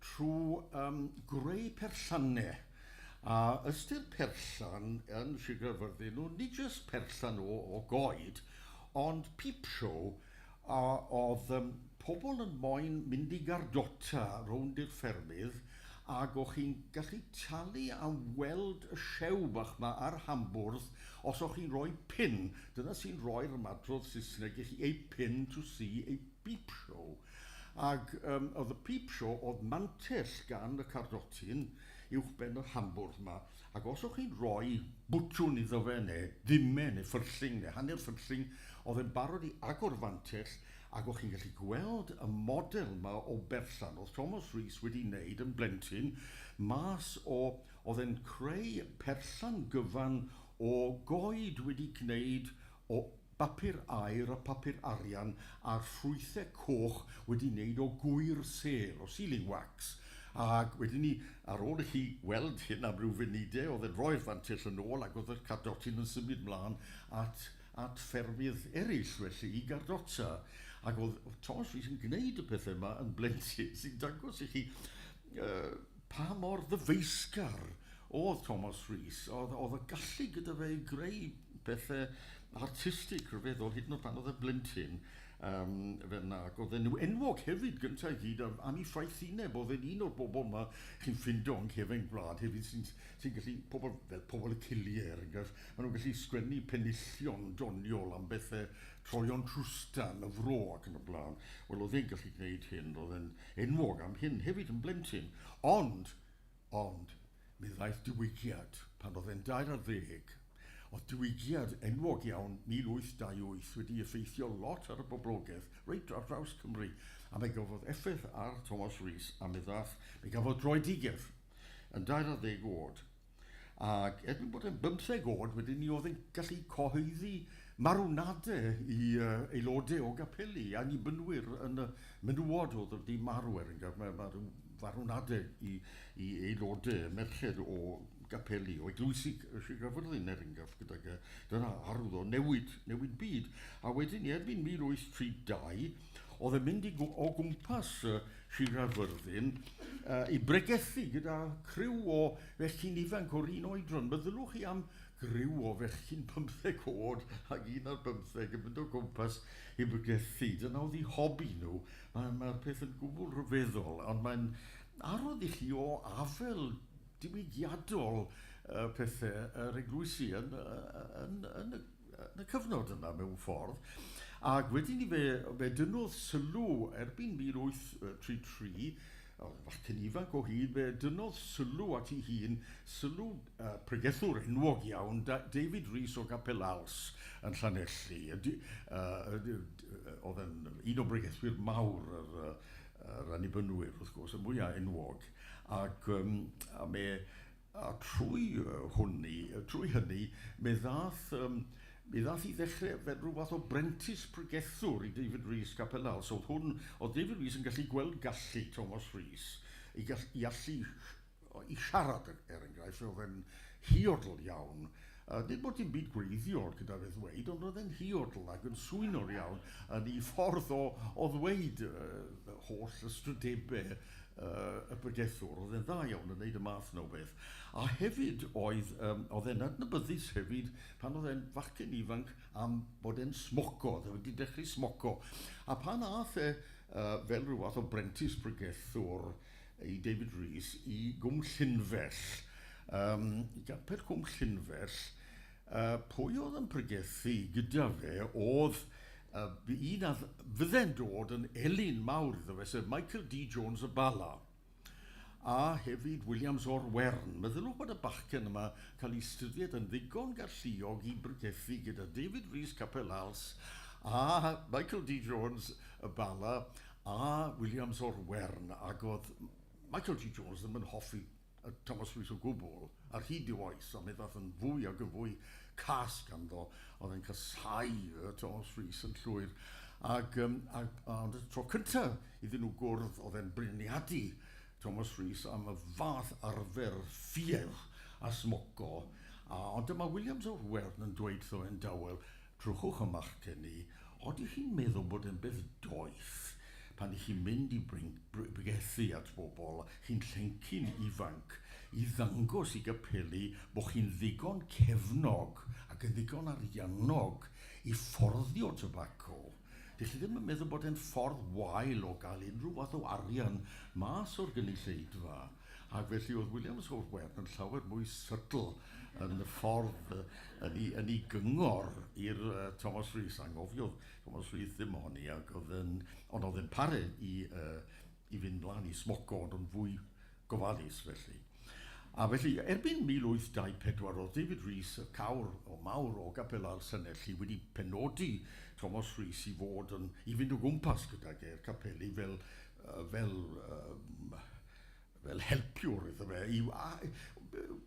trwy um, greu perllannau. A ystyr perllan yn Sir Gaerfyrddin, nhw, nid jyst perllan o, o goed, ond peep show, a oedd um, pobl yn moyn mynd i gardota rownd i'r ffermydd, ac o'ch chi'n gallu talu am weld y siew bach ma ar hambwrdd os o'ch chi'n rhoi pin. Dyna sy'n rhoi'r ymadrodd Saesneg i chi, a pin to see a peep show. Ac um, oedd y peep show, oedd mantell gan y cardotyn uwchben yr hambwrdd ma, ac os o'ch chi'n rhoi bwtwn iddo fe, neu ddime, neu ffyrlling, neu hanner ffyrlling, oedd e'n barod i agor fantell, ac o'ch chi'n gallu gweld y model ma o berllan oedd Thomas Rees wedi wneud yn blentyn, mas o, oedd e'n creu perllan gyfan o goed wedi gwneud o bapur aur a papur arian a'r ffrwythau coch wedi wneud o gŵyr sêl, o sealing wax. Ac wedyn ni, ar ôl i chi weld hyn am ryw funudau, oedd e'n rhoi'r fantell yn ôl ac oedd y cardotyn yn symud mlaen at, at ffermydd eraill felly i gardota. Ac oedd Thomas Rees yn gwneud y pethau yma yn blentyn sy'n dangos i chi uh, pa mor ddyfeisgar oedd Thomas Rees. Oedd, oedd y gallu gyda fe i greu pethau artistig rhyfeddol hyd yn oed pan oedd e'n blentyn. Um, fel na, ac oedd e'n enwog hefyd gyntaf i gyd am, am ei ffraethineb. Oedd e'n un o'r bobl yma chi'n ffindo yng nghefen gwlad hefyd sy'n sy gallu, pobl fel pobl y ciliau er enghraifft, maen nhw'n gallu sgwennu penillion doniol am bethau troion trwstan y fro ac yn y blaen. Wel, oedd e'n gallu gwneud hyn, oedd e'n enwog am hyn hefyd yn blentyn. Ond, ond, mi ddaeth diwygiad pan oedd e'n 12. Oedd diwygiad enwog iawn 1828 wedi effeithio lot ar y boblogaeth reit ar draws Cymru, a fe gafodd effaith ar Thomas Rees a mi ddaeth, mi gafodd droedigaeth yn 12 oed. Ac erbyn bod e'n bymtheg oed wedyn ni oedd e'n gallu cyhoeddi marwnadau i uh, aelodau o gapeli, annibynwyr yn y menywod oedd wedi marw er enghraifft. Mae, mae rhyw farwnadau i, i aelodau merched o gapeli, o eglwysi Sir Gaerfyrddin er enghraifft, gydag dyna arwydd o newid, newid byd. A wedyn ni, erbyn 1832, oedd e'n mynd i, o gwmpas uh, Sir Gaerfyrddin uh, i bregethu gyda criw o fechgyn ifanc o'r un oedran. Meddylwch chi am griw o fechgyn 15 oed ac un ar bymtheg yn mynd o gwmpas i bregethu. Dyna oedd eu hobi nhw. Mae'r mae peth yn gwbl rhyfeddol, ond mae'n arwydd i chi o afel diwygiadol uh, pethau yr eglwysi yn, yn, yn, y, yn y cyfnod yna mewn ffordd. Ac wedyn ni fe, fe dynnodd sylw erbyn 1833, fachgen ifanc o hyd, fe dynnodd sylw at ei hun, sylw uh, pregethwr enwog iawn, David Rees o Gapel Als yn Llanelli. Uh, oedd yn un o bregethwyr mawr yr, yr Annibynwyr, wrth gwrs, y mwyaf enwog. Ac um, a me, a trwy hwnni, trwy hynny, me ddath, um, mi ddath i ddechrau fel rhyw fath o brentis pregethwr i David Rees Capel Al. So oedd hwn, oedd David Rees yn gallu gweld gallu Thomas Rees i, gall, i allu i siarad, er enghraifft, oedd e'n huodl iawn. Nid bod dim byd gwreiddiol gyda fe ddweud, ond oedd e'n huodl ac yn swynol iawn yn ei ffordd o, o ddweud uh, holl ystrydebau uh, y bregethwr. Oedd e'n dda iawn yn gwneud y math yna o beth. A hefyd oedd, um, oedd e'n adnabyddus hefyd pan oedd e'n fachgen ifanc am bod e'n smoco, oedd e wedi dechrau smoco. A pan ath e uh, fel rhyw fath o brentis pregethwr i David Rees i Gwm Llynfell, um, i gapel Cwm Llynfell, Pwy oedd yn pregethu gyda fe oedd un a fydde'n dod yn elyn mawr iddo fe, sef Michael D Jones y Bala, a hefyd Williams o'r Wern. Meddyliwch bod y bachgen yma cael ei ystyried yn ddigon galluog i bregethu gyda David Rees Capel Als a Michael D Jones y Bala a Williams o'r Wern, ac oedd Michael D Jones ddim yn hoffi Thomas Rees o gwbl, ar hyd i'w oes, a mi ddaeth yn fwy ac yn fwy cas ganddo, oedd e'n casáu Thomas Rees yn llwyr. Ac, um, ac, ond y tro cyntaf iddyn nhw gwrdd, oedd e'n briniadu Thomas Rees am y fath arfer ffiedd a smoco. A, ond dyma Williams o'r Wern yn dweud wrtho e'n dawel, Drychwch y machgen i, odych chi'n meddwl bod e'n beth doeth pan y'ch chi'n mynd i bregethu at bobl, chi'n llencyn ifanc, i ddangos i gapeli bod chi'n ddigon cefnog ac yn ddigon ariannog i fforddio tybaco? Dych chi ddim yn meddwl bod e'n ffordd wael o gael unrhyw fath o arian mas o'r gynulleidfa? Ac felly oedd Williams o'r Wern yn llawer mwy subtle yn y ffordd yn ei, yn ei gyngor i'r Thomas Rees. Anghofiodd Thomas Rees ddim ohoni, ac oedd yn, ond oedd yn paru i, i fynd mlaen i smoco, ond yn fwy gofalus felly. A felly, erbyn 1824, oedd David Rees, y cawr o mawr o Gapel Llanelli, wedi penodi Thomas Rees i fod yn, i fynd o gwmpas gydag e'r capeli fel, fel, fel helpiwr iddo fe. I, a,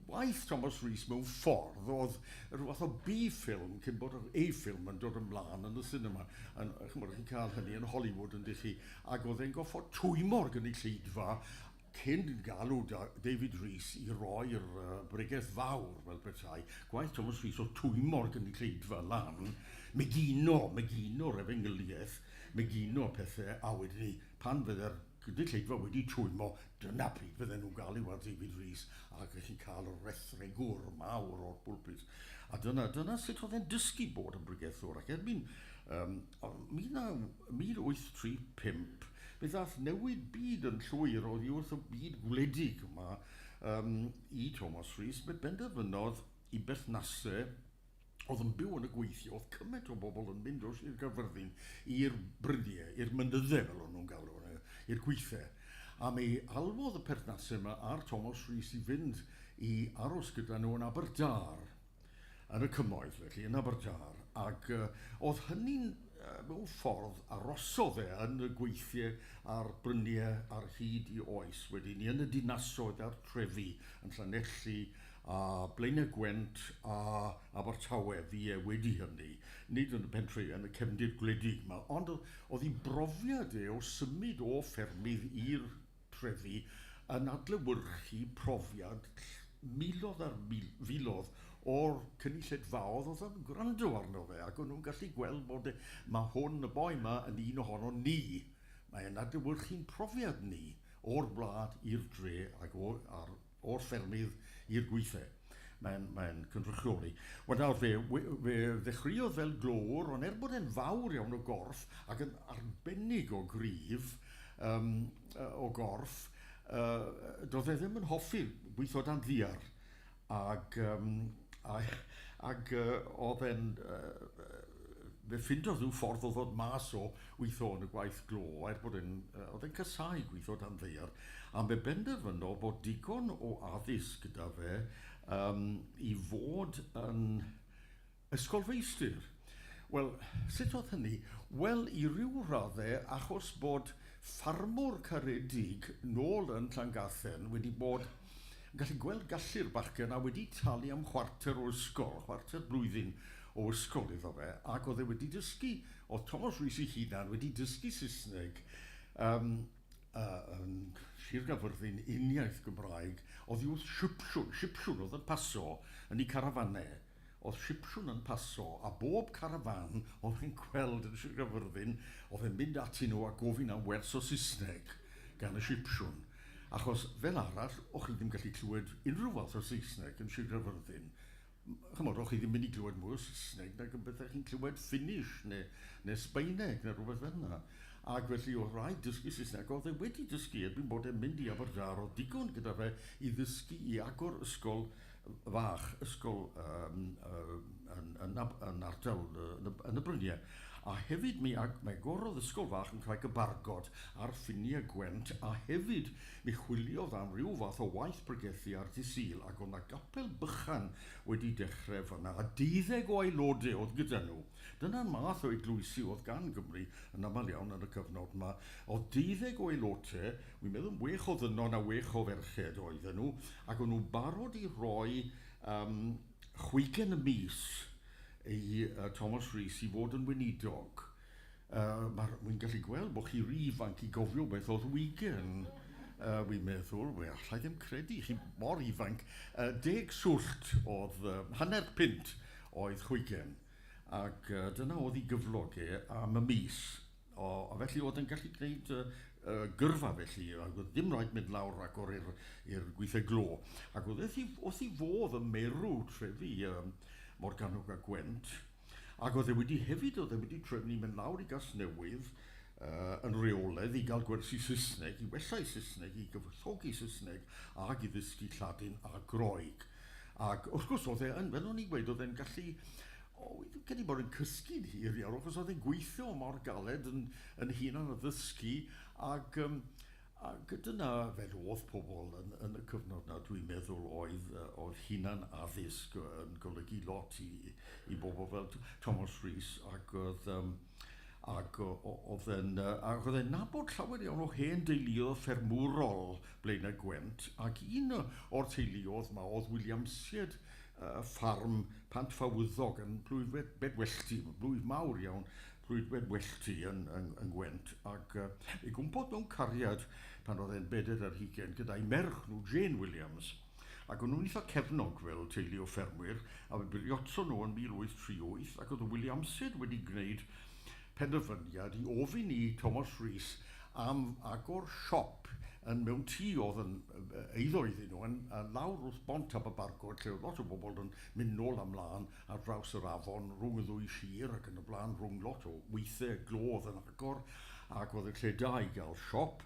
waith Thomas Rees mewn ffordd oedd rhyw fath o B-ffilm cyn bod yr A-ffilm yn dod ymlaen yn y cinema. Yn, chymod, chi'n cael hynny yn Hollywood yn chi, ac oedd e'n goffod twymo'r gynulleidfa cyn galw David Rees i roi'r bregeth fawr fel petai. Gwaith Thomas Rees oedd twymo'r gynulleidfa lan, megino, megino'r efengyliaeth, megino pethau, a wedyn ni, pan fydde'r gynulleidfa wedi twymo, dyna pryd fydden nhw'n gael i weld David Rees ac chi'n cael y rethregwr mawr o'r pulpit. A dyna, dyna sut oedd e'n dysgu bod yn bregethwr. Ac erbyn 1835, mi ddath newid byd yn llwyr oddi wrth y byd gwledig yma um, i Thomas Rees. Fe benderfynodd i berthnasau oedd yn byw yn y gweithio, oedd cymaint o bobl yn mynd o Sir Gaerfyrddin i'r bryniau, i'r mynyddau fel o'n nhw'n galw, i'r gweithiau. A mi alwodd y perthnasau yma ar Thomas Rees i fynd i aros gyda nhw yn Aberdâr, yn y cymoedd felly, yn Aberdâr. Ac oedd hynny'n mewn ffordd arosodd e yn y gweithiau a'r bryniau ar hyd i oes wedyn ni, yn y dinasoedd a'r trefi, yn Llanelli a Blaenau Gwent a Abertawe fu e wedi hynny, nid yn y pentre, yn y cefndir gwledig yma, ond oedd ei brofiad e o symud o ffermydd i'r trefi yn adlewyrchu profiad miloedd ar filoedd o'r cynulleidfaoedd oedd yn gwrando arno fe, ac o'n nhw'n gallu gweld bod e, mae hwn, y boi yma, yn un ohono ni. Mae e'n adlewyrchu'n profiad ni o'r wlad i'r dre ac o'r, ar, o'r ffermydd i'r gweithle. Mae'n mae cynrychioli. Wel nawr, fe, fe ddechreuodd fel glöwr, ond er bod e'n fawr iawn o gorff ac yn arbennig o gryf um, o gorff, doedd e ddim yn hoffi gweithio dan ddiar. Ac, um, a, ac oedd e'n... Fe ffindodd rhyw ffordd o ddod mas o weithio yn y gwaith glo, er bod e'n, oedd e'n casáu gweithio dan ddaear, a fe benderfynodd bod digon o addysg gyda fe um, i fod yn ysgolfeistr. Wel, sut oedd hynny? Wel, i ryw raddau, achos bod ffarmwr caredig nôl yn Llangathen wedi bod yn gallu gweld gallu'r bachgen a wedi talu am chwarter o ysgol, chwarter blwyddyn o ysgol iddo fe, ac oedd e wedi dysgu, oedd Thomas Rees ei hunan wedi dysgu Saesneg um, yn Sir Gaerfyrddin uniaith Gymraeg, oddi wrth Sipsiwn, Sipsiwn oedd yn paso yn ei carafannau. Oedd Sipsiwn yn paso, a bob carafán oedd e'n gweld yn Sir Gaerfyrddin, oedd e'n mynd atyn nhw a gofyn am wers o Saesneg gan y Sipsiwn. Achos fel arall, o'ch chi ddim gallu clywed unrhyw fath o Saesneg yn Sir Gaerfyrddin. Chymod, o'ch chi ddim mynd i glywed mwy o Saesneg nag yn bethau chi'n clywed Finnish neu, neu Sbaeneg neu rhywbeth fel yna. Ac felly oedd rhaid dysgu Saesneg. Oedd e wedi dysgu erbyn bod e'n mynd i Aberdâr, oedd digon gyda fe i ddysgu i agor ysgol fach, ysgol um, yn, yn, yn ardal yn y, yn y bryniau. A hefyd mi, ag, mi agorodd ysgol fach yn Craig y Bargod ar ffiniau Gwent, a hefyd mi chwiliodd am ryw fath o waith pregethu ar Ddydd Sul, ac oedd 'na gapel bychan wedi dechrau fanna, a 12 o aelodau oedd gyda nhw. Dyna'r math o eglwysi oedd gan Gymru yn aml iawn yn y cyfnod yma. Oedd 12 o aelodau, wi'n meddwl 6 o ddynon a 6 o ferched oedden nhw, ac o'n nhw'n barod i roi chwigen y mis i Thomas Rees i fod yn weinidog. Wi'n gallu gweld bod chi rhy ifanc i gofio beth oedd wigen. Wi'n meddwl, we allai ddim credu, chi mor ifanc. 10 swllt oedd, hanner punt oedd chwigen. Ac dyna oedd ei gyflog e am y mis. O, a felly oedd yn gallu gwneud gyrfa felly, ac oedd ddim rhaid mynd lawr ragor i'r gweithiau glo. Ac oedd wrth ei fodd yn merw trefi Morgannwg a Gwent. Ac oedd e wedi hefyd, oedd e wedi trefnu mynd lawr i Gasnewydd yn rheolaidd i gael gwersi Saesneg, i wella ei Saesneg, i gyfoethogi Saesneg ac i ddysgu Lladin a Groeg. Ac wrth gwrs oedd e yn, fel o'n i'n gweud, oedd e'n gallu, o, wi ddim credu bod e'n cysgu'n hir iawn, achos oedd e'n gweithio mor galed yn, yn hunan addysgu, ac, ac dyna fel oedd pobl yn, yn y cyfnod na, dwi'n meddwl, oedd, oedd hunan addysg yn golygu lot i, i bobl fel Thomas Rees, ac oedd, ac oedd e'n, ac oedd e'n nabod llawer iawn o hen deuluoedd ffermwrol Blaenau Gwent, ac un o'r teuluoedd ma oedd Williamsiaid ffarm Pantfawyddog yn plwyf Bedwellty, blwyf mawr iawn, plwyf Bedwellty yn, yn, yn Gwent, ac ei gwmpodd mewn cariad pan oedd e'n 24 gyda'i merch nhw, Jane Williams. Ac o'n nhw'n eitha cefnog fel teulu o ffermwyr, a fe briodson nhw yn 1838, ac oedd y Williamsiaid wedi gwneud penderfyniad i ofyn i Thomas Rees am agor siop yn mewn tŷ oedd yn eiddo iddyn nhw, yn, yn lawr wrth bont Aberbargod, lle oedd lot o bobl yn mynd nôl a mlaen ar draws yr afon rhwng y ddwy sir ac yn y blaen, rhwng lot o weithiau glo oedd yn agor, ac oedd yn lle da i gael siop.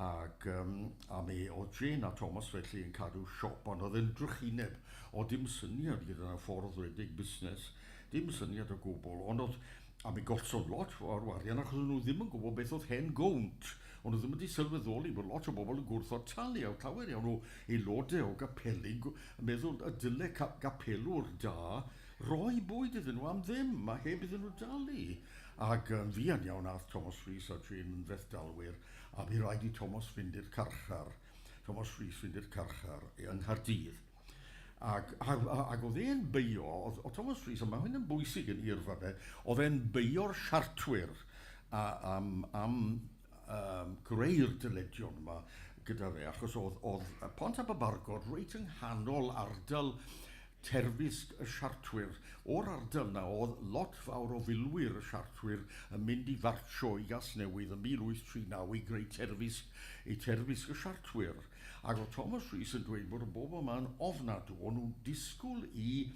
Ac a mi oedd Jane a Thomas felly yn cadw siop, ond oedd e'n drychineb, o dim syniad gyda na ffordd redeg busnes, dim syniad o gwbl, ond oedd, a mi gollson lot o'r warian achos o'n nhw ddim yn gwybod beth oedd hen gownt, o'n nhw ddim wedi sylweddoli bod lot o bobl yn gwrthod talu, a llawer iawn o aelodau o gapeli yn meddwl y dyle gapelwr da roi bwyd iddyn nhw am ddim, a heb iddyn nhw dalu. Ac yn fuan iawn ath Thomas Rees a Jane yn fethdalwyr, a bu raid i Thomas fynd i'r carchar, Thomas Rees fynd i'r carchar yng Nghaerdydd. Ac, ac, ac oedd e'n beio, oedd, oedd Thomas Rees, a mae hyn yn bwysig yn eirfa fe, oedd e'n beio'r siartwyr a, am, am greu'r dyledion yma gyda fe, achos oedd, oedd Pont Aberbargod reit yng nghanol ardal terfysg y Siartwyr. O'r ardal 'na o'dd lot fawr o filwyr y Siartwyr yn mynd i fartsio i Gasnewydd yn 1839 i greu terfysg, i terfysg y Siartwyr. Ac o'dd Thomas Rees yn dweud bod y bobl 'ma yn ofnadw, o'n nhw'n disgwyl i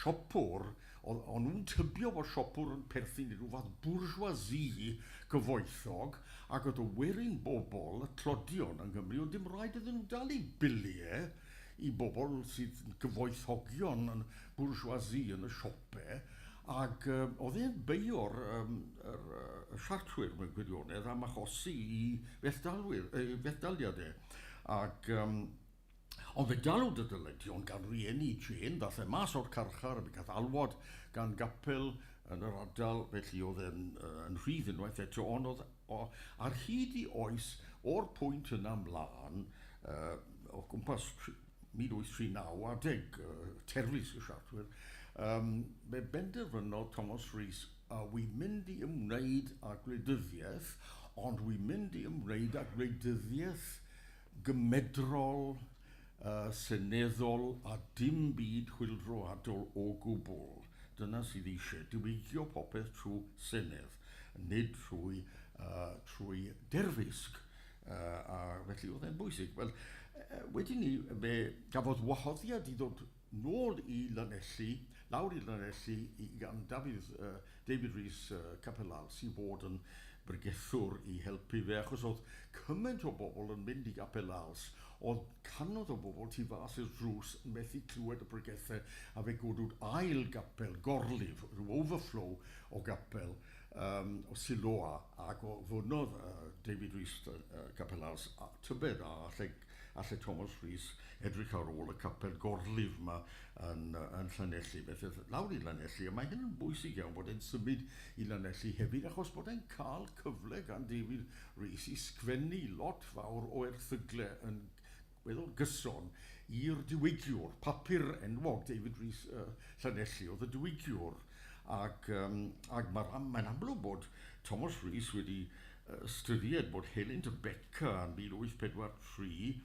siopwr, o'dd, o'n nhw'n tybio bod siopwr yn perthyn i rhyw fath bourgeoisie gyfoethog, ac o'dd y werin bobl, y tlodion yng Nghymru, o'dd dim rhaid iddyn nhw dalu bilie, i bobl sydd yn gyfoethogion yn bourgeoisie yn y siope, ac oedd e'n beio'r yr, y siartwyr mewn gwirionedd am achosi i fethdalwyr, fethdaliad e. Ac, ond fe dalwyd y dyledion gan rieni Jane, ddath e mas o'r carchar a fe gath alwad gan gapel yn yr ardal, felly oedd e'n yn rhydd unwaith eto, ond oedd o, ar hyd i oes o'r pwynt yna mlaen, o gwmpas 1839, adeg terfysg y siartwyr, fe benderfynodd Thomas Rees, a wi'n mynd i ymwneud â gwleidyddiaeth, ond wi'n mynd i ymwneud â gwleidyddiaeth gymedrol, seneddol a dim byd chwyldroadol o gwbl. Dyna sydd eisiau, diwygio popeth trwy senedd, nid trwy, trwy derfysg. A felly oedd e'n bwysig. Wel, wedyn ni, fe gafodd wahoddiad i ddod nôl i Lanelli, lawr i Lanelli, i, gan Dafydd, David Rees Capel Allt, i fod yn bregethwr i helpu fe, achos oedd cymaint o bobl yn mynd i Gapel Als, oedd cannoedd o bobl tu fas i'r drws yn methu clywed y pregethau, a fe godwyd ail gapel gorlif, rhyw overflow o gapel o Siloa, ac ofynnodd David Rees Capel Als, a tybed a allai, allai Thomas Rees edrych ar ôl y capel gorlif yma yn Llanelli. Felly aeth lawr i Lanelli, a mae hyn yn bwysig iawn bod e'n symud i Lanelli hefyd, achos bod e'n cael cyfle gan David Rees i sgwennu lot fawr o erthygle yn weddol gyson i'r Diwygiwr, papur enwog David Rees Llanelli oedd y Diwygiwr, ac, ac mae'n mae amlwg bod Thomas Rees wedi ystyried bod helynt y Beca yn 1843,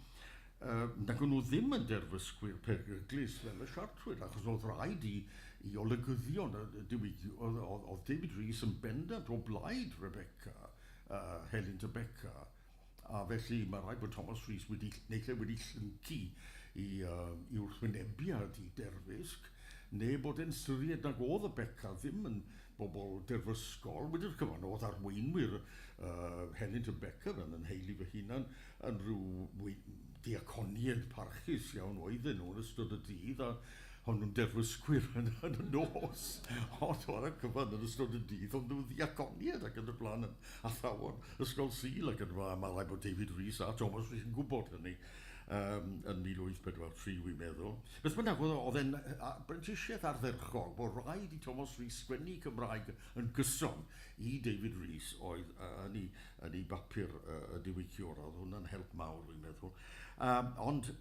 nag o'n nhw ddim yn derfysgwyr peryglus fel y Siartwyr, achos oedd rhaid i olygyddion y diwygiwr, oedd David Rees yn bendant o blaid Rebecca, helynt y Beca, a felly mae rhaid bod Thomas Rees wedi, neu wedi llyncu i wrthwynebiad i derfysg, neu bod e'n ystyried nag oedd y Beca ddim yn bobl derfysgol. Wedi'r cyfan, oedd arweinwyr helynt y Beca fel yn nheulu fy hunan yn rhyw diaconiaid parchus iawn oedden nhw yn ystod y dydd, a o'n nhw'n derfysgwyr yn y nos, ond ar y cyfan yn ystod y dydd o'n nhw'n ddiaconiaid ac yn y blaen, yn athrawon ysgol Sul ac yn y blaen. Mae rhaid bod David Rees a Thomas Rees yn gwybod hynny yn 1843, wi'n meddwl. Beth bynnag, oedd e'n brentisiaeth ardderchog bod rhaid i Thomas Rees sgwennu Cymraeg yn gyson i David Rees oedd yn ei bapur y Diwygiwr. Oedd hwnna'n help mawr, wi'n meddwl. Ond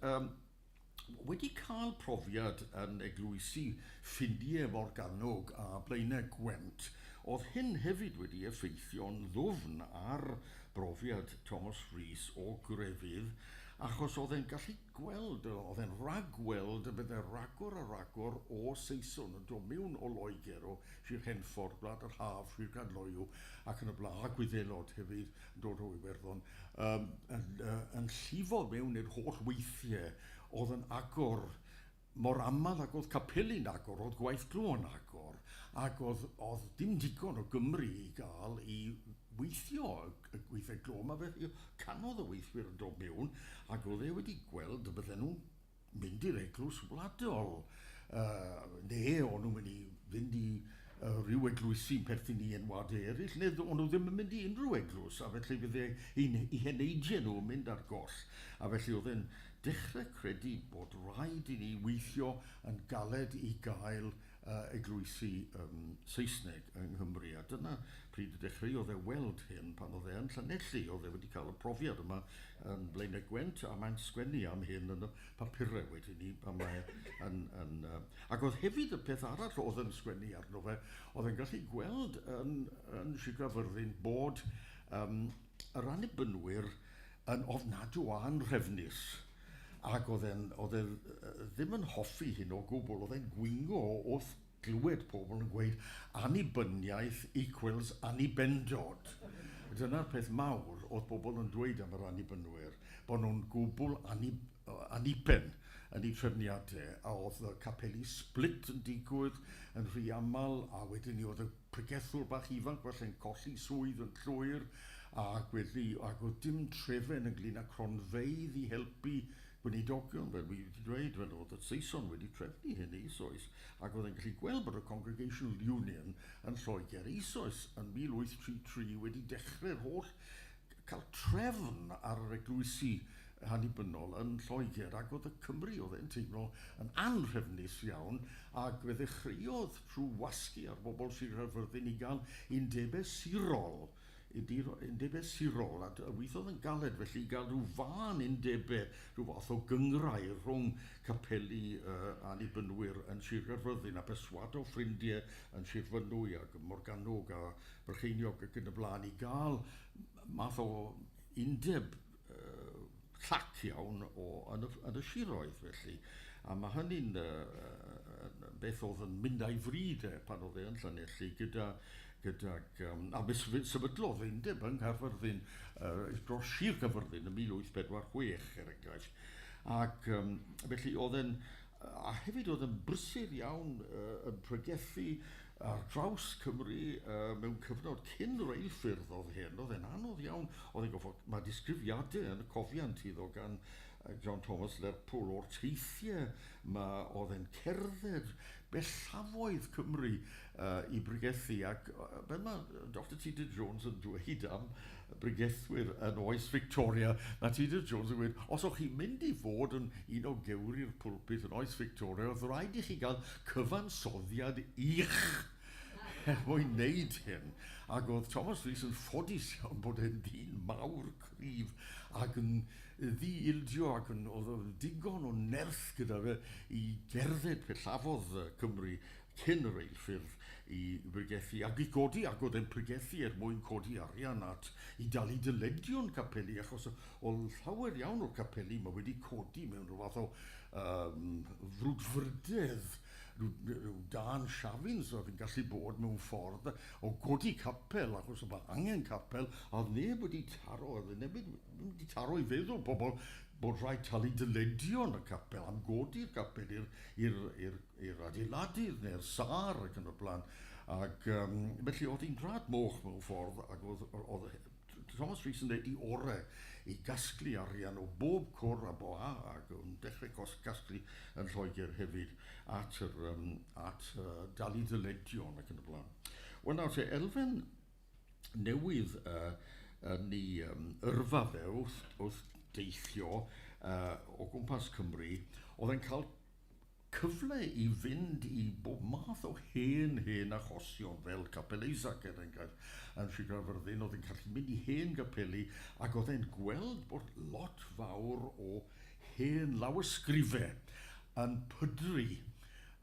wedi cael profiad yn eglwysi ffiniau Morgannwg a Blaenau Gwent, oedd hyn hefyd wedi effeithio'n ddwfn ar brofiad Thomas Rees o grefydd, achos oedd e'n gallu gweld, oedd e'n rhagweld y bydde rhagor a rhagor o Saeson yn dod mewn o Loegr, o Sir Henffordd, Gwlad yr Haf, Sir Gaerloyw, ac yn y blaen, a Gwyddelod hefyd yn dod o Iwerddon, yn llifo mewn i'r holl weithiau oedd yn agor mor aml ac oedd capeli'n agor, oedd gwaith glo'n agor, ac oedd dim digon o Gymru i gael i weithio y gweithiau glo yma, felly canodd y weithwyr yn dod mewn, ac oedd e wedi gweld y bydden nhw'n mynd i'r eglwys wladol, neu o'n nhw'n mynd i fynd i rhyw eglwysi'n perthyn i enwadau eraill, neu o'n nhw ddim yn mynd i unrhyw eglwys, a felly fydde eu heneidiau nhw yn mynd ar goll. A felly oedd e'n dechrau credu bod rhaid i ni weithio yn galed i gael eglwysi Saesneg yng Nghymru, a dyna pryd y dechreuodd e weld hyn pan oedd e yn Llanelli. Oedd e wedi cael y profiad yma yn Blaenau Gwent, a mae'n sgwennu am hyn yn y papurau wedyn ni pan mae yn, ac oedd hefyd y peth arall oedd yn sgwennu arno fe, oedd e'n gallu gweld yn Sir Gaerfyrddin bod yr Annibynwyr yn ofnadw o anhrefnus, ac oedd e'n, oedd e ddim yn hoffi hyn o gwbl, oedd e'n gwingo wrth glywed pobl yn gweud annibyniaeth equals annibendod. Dyna'r peth mawr oedd pobl yn dweud am yr annibynwyr, bod nhw'n gwbl anniben yn eu trefniadau, a oedd y capeli split yn digwydd yn rhy aml, a wedyn ni oedd y pregethwr bach ifanc falle'n colli swydd yn llwyr, ac felly, ac oedd dim trefen ynglyn â cronfeydd i helpu gweinidogion, fel wi wedi dweud, fel oedd y Saeson wedi trefnu hyn eisoes, ac oedd e'n gallu gweld bod y Congregational Union yn Lloegr eisoes yn 1833 wedi dechrau'r holl cael trefn ar yr eglwysi annibynnol yn Lloegr, ac oedd y Cymry, oedd e'n teimlo yn anhrefnus iawn, ac fe ddechreuodd trwy wasgu ar bobl Sir Gaerfyrddin i gael undebau sirol, undebau sirol, a weithiodd yn galed felly i gael rhyw fân undebau, rhyw fath o gynghrair rhwng capeli annibynwyr yn Sir Gaerfyrddin a perswado ffrindiau yn Sir Fynwy ac Morgannwg a Brycheiniog ac yn y blaen i gael math o undeb llac iawn o, yn y siroedd felly. A mae hynny'n beth oedd yn mynd a'i fryd e pan oedd e yn Llanelli gydag a fe sefydlodd undeb yng Nghaerfyrddin, dros Sir Gaerfyrddin yn 1846 er enghraifft. Ac felly oedd e'n, a hefyd oedd yn brysur iawn yn pregethu. ar draws Cymru mewn cyfnod cyn reilffyrdd oedd hyn, oedd e'n anodd iawn, oedd e'n goffod, mae disgrifiadau yn y cofiant iddo gan John Thomas Lerpwl o'r teithiau ma oedd e'n cerdded bellafoedd Cymru i bregethu, ac fel mae Dr Tudor Jones yn dweud am bregethwyr yn oes Victoria, mae Tudor Jones yn gweud, os o'ch chi'n mynd i fod yn un o gewri'r pulpit yn oes Victoria, oedd rhaid i chi gael cyfansoddiad ych er mwyn wneud hyn. Ac oedd Thomas Rees yn ffodus iawn bod e'n ddyn mawr cryf ac yn ddi-ildio ac yn, oedd digon o nerth gyda fe i gerdded pellafodd Cymru cyn y reilffyrdd i bregethu ac i godi, ac oedd e'n pregethu er mwyn codi arian at i dalu dyledion capeli, achos o llawer iawn o'r capeli mae wedi codi mewn rhyw fath o frwdfrydedd, rhyw dan siafins oedd yn gallu bod mewn ffordd o godi capel, achos oedd angen capel, a oedd neb wedi taro, oedd neb wedi taro i feddwl pobl bod rhaid talu dyledion y capel am godi'r capel i'r adeiladydd neu'r sâr ac yn y blaen. Ac felly oedd hi'n rhad moch mewn ffordd, ac oedd Thomas Rees yn dweud i orau i gasglu arian o bob cwr a bo a, ac yn dechrau casglu yn Lloegr hefyd at, yr, at dalu dyledion ac yn y blaen. Wel nawr te, elfen newydd yn ei yrfa fe wrth deithio o gwmpas Cymru, oedd e'n cael cyfle i fynd i bob math o hen, hen achosion, fel Capel Isaac, er enghraifft, yn Sir Gaerfyrddin, oedd e'n gallu mynd i hen gapeli, ac oedd e'n gweld bod lot fawr o hen lawysgrifau yn pydru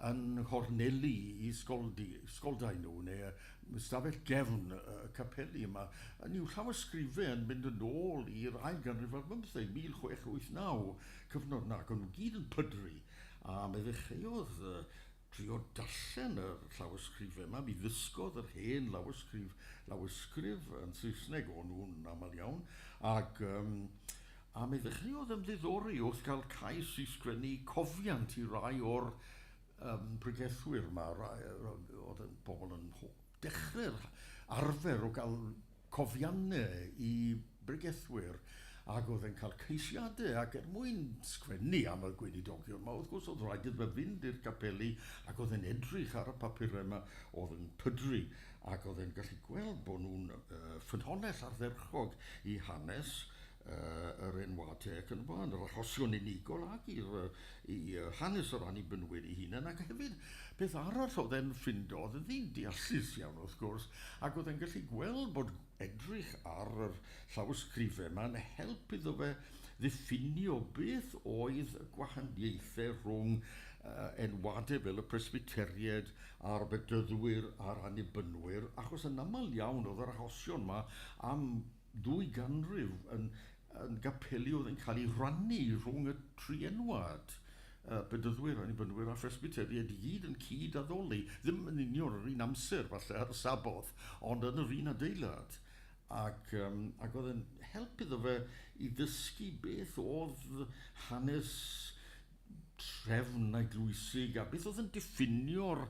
yn nghorneli i sgoldau nhw, neu ystafell gefn y capeli yma. Yn yw llawysgrifau yn mynd yn ôl i'r ail ganrif ar bymtheg, 1689, cyfnod na, ac o'n nhw gyd yn pydru. A mi ddechreuodd drio darllen y llawysgrifau yma, mi ddysgodd yr hen lawysgrif yn Saesneg o'n nhw'n aml iawn, ac a mi ddechreuodd ymddiddori wrth gael cais i sgwennu cofiant i rai o'r pregethwyr yma, oedd yn bobl yn dechrau'r arfer o gael cofiannau i bregethwyr, ac oedd e'n cael ceisiadau, ac er mwyn sgwennu am y gweinidogion yma, wrth gwrs oedd rhaid iddo fe fynd i'r capeli, ac oedd e'n edrych ar y papurau yma, oedd yn pydru, ac oedd e'n gallu gweld bod nhw'n ffynhonnell ardderchog i hanes yr enwadau ac yn y blaen, yr achosion unigol ac i hanes yr annibynwyr ei hunain, ac hefyd beth arall oedd e'n ffindo, oedd e'n ddyn deallus iawn wrth gwrs, ac oedd e'n gallu gweld bod edrych ar yr llawysgrifau yma yn help iddo fe ddiffinio beth oedd y gwahaniaethau rhwng enwadau fel y Presbyteriaid a'r Bedyddwyr a'r Annibynwyr, achos yn aml iawn oedd yr achosion yma am 2 ganrif yn gapeli oedd yn cael ei rannu rhwng y tri enwad, Bedyddwyr, Annibynwyr a Phresbyteriaid i gyd yn cyd-addoli, ddim yn union yr un amser falle ar y Saboth, ond yn yr un adeilad. Ac oedd yn help iddo fe i ddysgu beth oedd hanes trefn eglwysig a beth oedd yn diffinio'r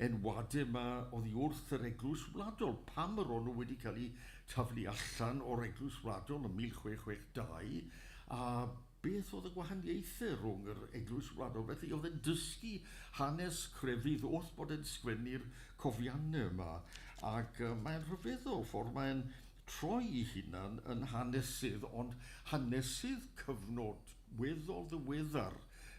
enwadau yma oddi wrth yr eglwys wladol, pam yr o'n nhw wedi cael eu taflu allan o'r eglwys wladol yn 1662, a beth oedd y gwahaniaethau rhwng yr eglwys wladol. Felly oedd e'n dysgu hanes crefydd wrth bod e'n sgwennu'r cofiannau yma, ac mae'n rhyfeddol ffordd mae'n troi ei hunan yn hanesydd, ond hanesydd cyfnod weddol ddiweddar.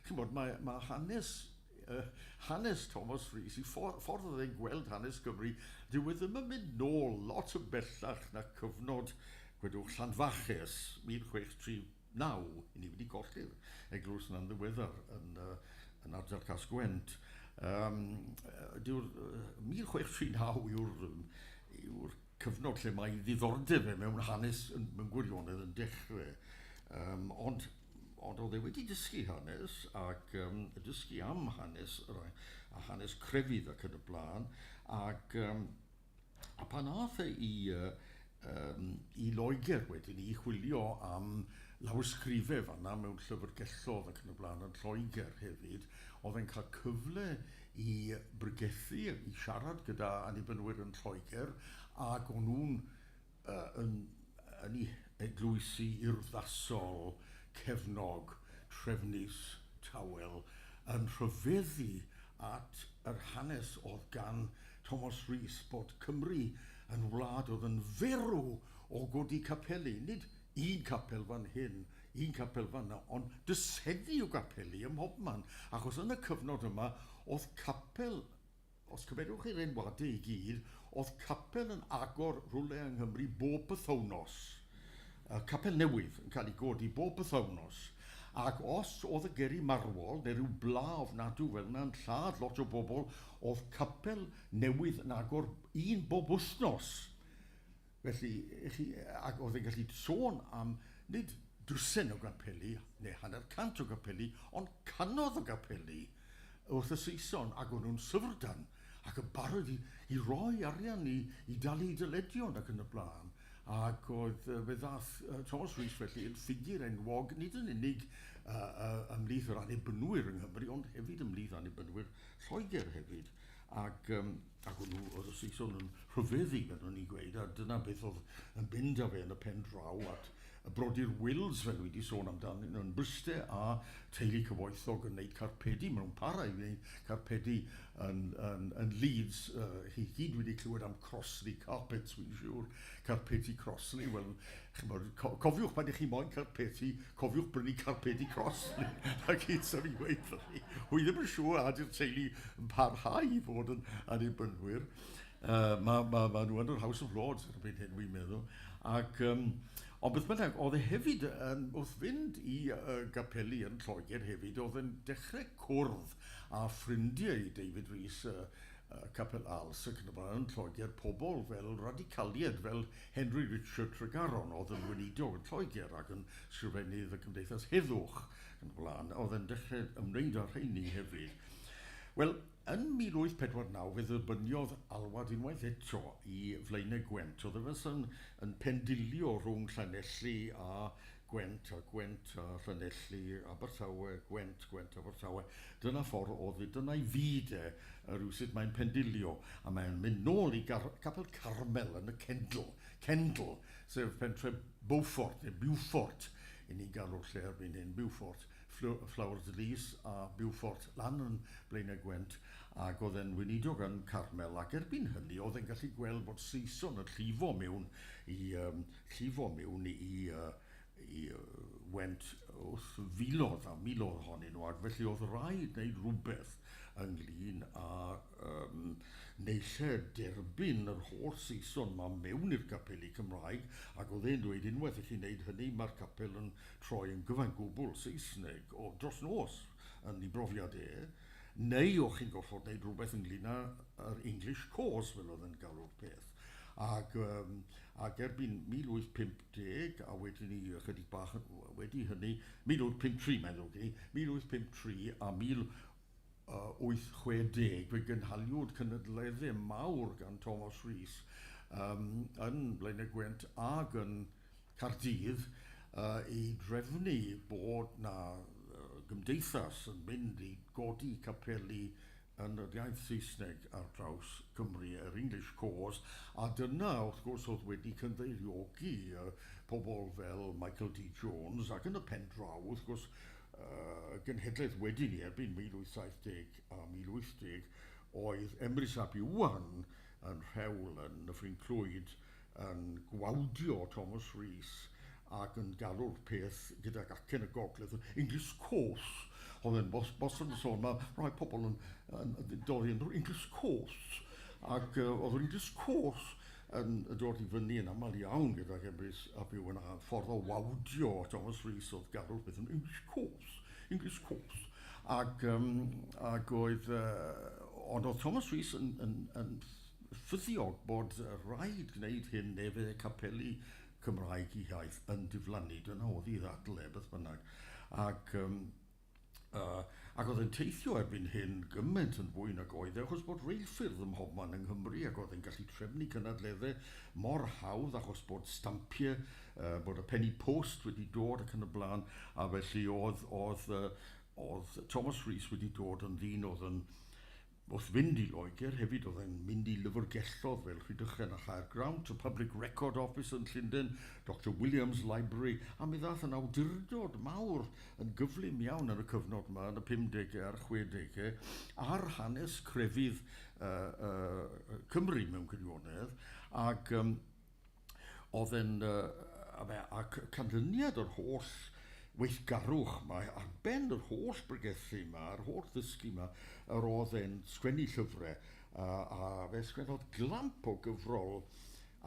Chimod, mae hanes Thomas Rees, i ffordd oedd e'n gweld hanes Cymru, dyw e ddim yn mynd nôl lot yn bellach na cyfnod, gwedwch, Llanfaches, 1639, i ni wedi colli'r eglwys yna'n ddiweddar yn ardal Cas-gwent. Dyw'r 1639 yw'r cyfnod lle mae ddiddordeb e mewn hanes mewn gwirionedd yn dechrau. Ond oedd e wedi dysgu hanes ac dysgu am hanes a hanes crefydd ac yn y blaen, ac a pan ath e i um, i Loegr wedyn i chwilio am lawysgrifau fanna mewn llyfrgellodd ac yn y blaen yn Lloegr hefyd. Oedd e'n cael cyfle i bregethu, i siarad gyda annibynwyr yn Lloegr, ac o'n nhw'n uh, yn, yn ei eglwysi urddasol, cefnog, trefnus, tawel, yn rhyfeddu at yr hanes oedd gan Thomas Rees bod Cymru yn wlad oedd yn ferw o godi capeli, nid un capel fan hyn, un capel fan 'na, ond dysedi o gapeli ym mhobman, achos yn y cyfnod yma oedd capel, os cymerwch chi'r enwadau i gyd, oedd capel yn agor rhywle yng Nghymru bob pythownos. Capel newydd yn cael ei godi bob pythownos. Ac os oedd y geri marwol neu rhyw bla ofnadw fel yna yn lladd lot o bobl, oedd capel newydd yn agor un bob wythnos. Felly, chi, ac oedd e'n gallu sôn am nid dwsen o gapeli, neu hanner cant o gapeli, ond canodd o gapeli wrth y Saeson, ac o'n nhw'n syfrdan ac yn barod i, i roi arian i, i dalu dyledion ac yn y blaen. Ac oedd, fe ddath Thomas Rees felly yn ffigur enwog, nid yn unig ymhlith yr annibynwyr yng Nghymru, ond hefyd ymhlith annibynwyr Lloegr hefyd. Ac, um, ac o'n nhw, oedd y Saeson yn rhyfeddu, fel o'n i'n gweud, a dyna beth oedd yn mynd â fe yn y pen draw at y brodyr Wills, fel dwi wedi sôn amdan yn Bryste, a teulu cyfoethog yn gwneud carpedi, maen nhw'n para i wneud carpedi yn, yn, yn Leeds. Chi gyd wedi clywed am Crossley Carpets, wy'n siŵr. Carpeti Crossley, wel, chymod, co cofiwch pan ydych chi moyn carpeti, cofiwch brynu carpeti Crossley. A gyd sy'n ei weud chi. Wy ddim yn siŵr a ydy'r teulu yn parhau i fod yn annibynwyr. Mae ma, ma nhw yn yr House of Lords erbyn hyn, wy'n meddwl. Ac, um, ond beth bynnag, oedd e hefyd yn, wrth fynd i gapeli yn Lloegr hefyd, oedd e'n dechrau cwrdd â ffrindiau David Rees, Capel Als ac yn y blaen yn Lloegr, pobl fel radicaliaid fel Henry Richard Tregaron, oedd yn weinidog yn Lloegr ac yn sgrifennydd y Cymdeithas Heddwch yn y blaen, oedd yn dechrau ymwneud â rheini hefyd. Wel, yn 1849 fe dderbyniodd alwad unwaith eto i Flaenau Gwent. Oedd e fel yn, yn pendilio rhwng Llanelli a Gwent a Gwent a Llanelli, Abertawe, Gwent, Gwent, Abertawe. Dyna ffordd oedd e, dyna'i fyd e, rhywsut mae'n pendilio, a mae'n mynd nôl i gar, Capel Carmel yn y Cendl, Cendl, sef pentre Beaufort, neu Beaufort, i ni'n galw'r lle erbyn hyn, Beaufort, Flower de Lys a Beaufort, lan yn Blaenau Gwent, ac oedd e'n weinidog yn Carmel, ac erbyn hynny oedd e'n gallu gweld bod Saeson yn llifo mewn i um, llifo mewn i, uh, i Went wrth filoedd a miloedd ohonyn nhw, ac felly oedd rhaid wneud rhywbeth ynglyn â um, neillau derbyn yr holl Saeson ma mewn i'r capeli Cymraeg, ac oedd e'n dweud unwaith i chi wneud hynny, mae'r capel yn troi yn gyfan gwbl Saesneg o dros nos yn ei brofiad e, neu o'ch chi'n gorfod wneud rhywbeth ynglyn â'r English cause, fel oedd yn galw'r peth. Ac, um, ac erbyn 1850, a wedyn ni ychydig bach wedi hynny, 1853 mae'n ddrwg gen i, 1853 a 1860, fe gynhaliwyd cynadleddau mawr gan Thomas Rees um, yn Blaenau Gwent ac yn Caerdydd uh, i drefnu bod na gymdeithas yn mynd i godi capeli yn yr iaith Saesneg ar draws Cymru, yr English Cause, a dyna wrth gwrs oedd wedi cynddeiriogi uh, pobl fel Michael D Jones, ac yn y pen draw wrth gwrs uh, genhedlaeth wedyn ni erbyn 1870 a 1880 oedd Emrys ap Iwan yn rhewl yn Nyffryn Clwyd yn gwawdio Thomas Rees ac yn galw'r peth gydag acen y gogledd yn English course. Oedd e'n bos, bos yn sôn, mae rhai pobl yn, yn, yn dod yn English course. Ac oedd yr English course yn dod i fyny yn aml iawn gydag Emrys ap Iwan a ffordd o wawdio Thomas Rees oedd galw'r peth yn English course, English course. Ac, um, ac oedd, ond oedd Thomas Rees yn, yn, yn ffyddiog bod rhaid gwneud hyn neu fydd y capeli Cymraeg i iaith yn diflannu. Dyna oedd ei ddadl e, beth bynnag. Ac um, Ac oedd e'n teithio erbyn hyn gymaint yn fwy nag oedd e, achos bod reilffyrdd ym mhobman yng Nghymru ac oedd e'n gallu trefnu cynadleddau mor hawdd achos bod stampiau, bod y penny post wedi dod ac yn y blaen, a felly oedd, oedd, oedd Thomas Rees wedi dod yn ddyn oedd yn wrth fynd i Loegr hefyd oedd e'n mynd i lyfrgellodd fel Rhydychen a Chaergrawnt, y Public Record Office yn Llundain, Dr Williams Library, a mi ddaeth yn awdurdod mawr yn gyflym iawn yn y cyfnod yma, yn y 50au a'r 60au, ar hanes crefydd Cymru mewn gwirionedd, ac oedd e'n, ac canlyniad yr holl weithgarwch yma, ar ben yr holl bregethu yma, yr holl ddysgu yma, yr oedd e'n sgwennu llyfrau, a fe sgwennodd glamp o gyfrol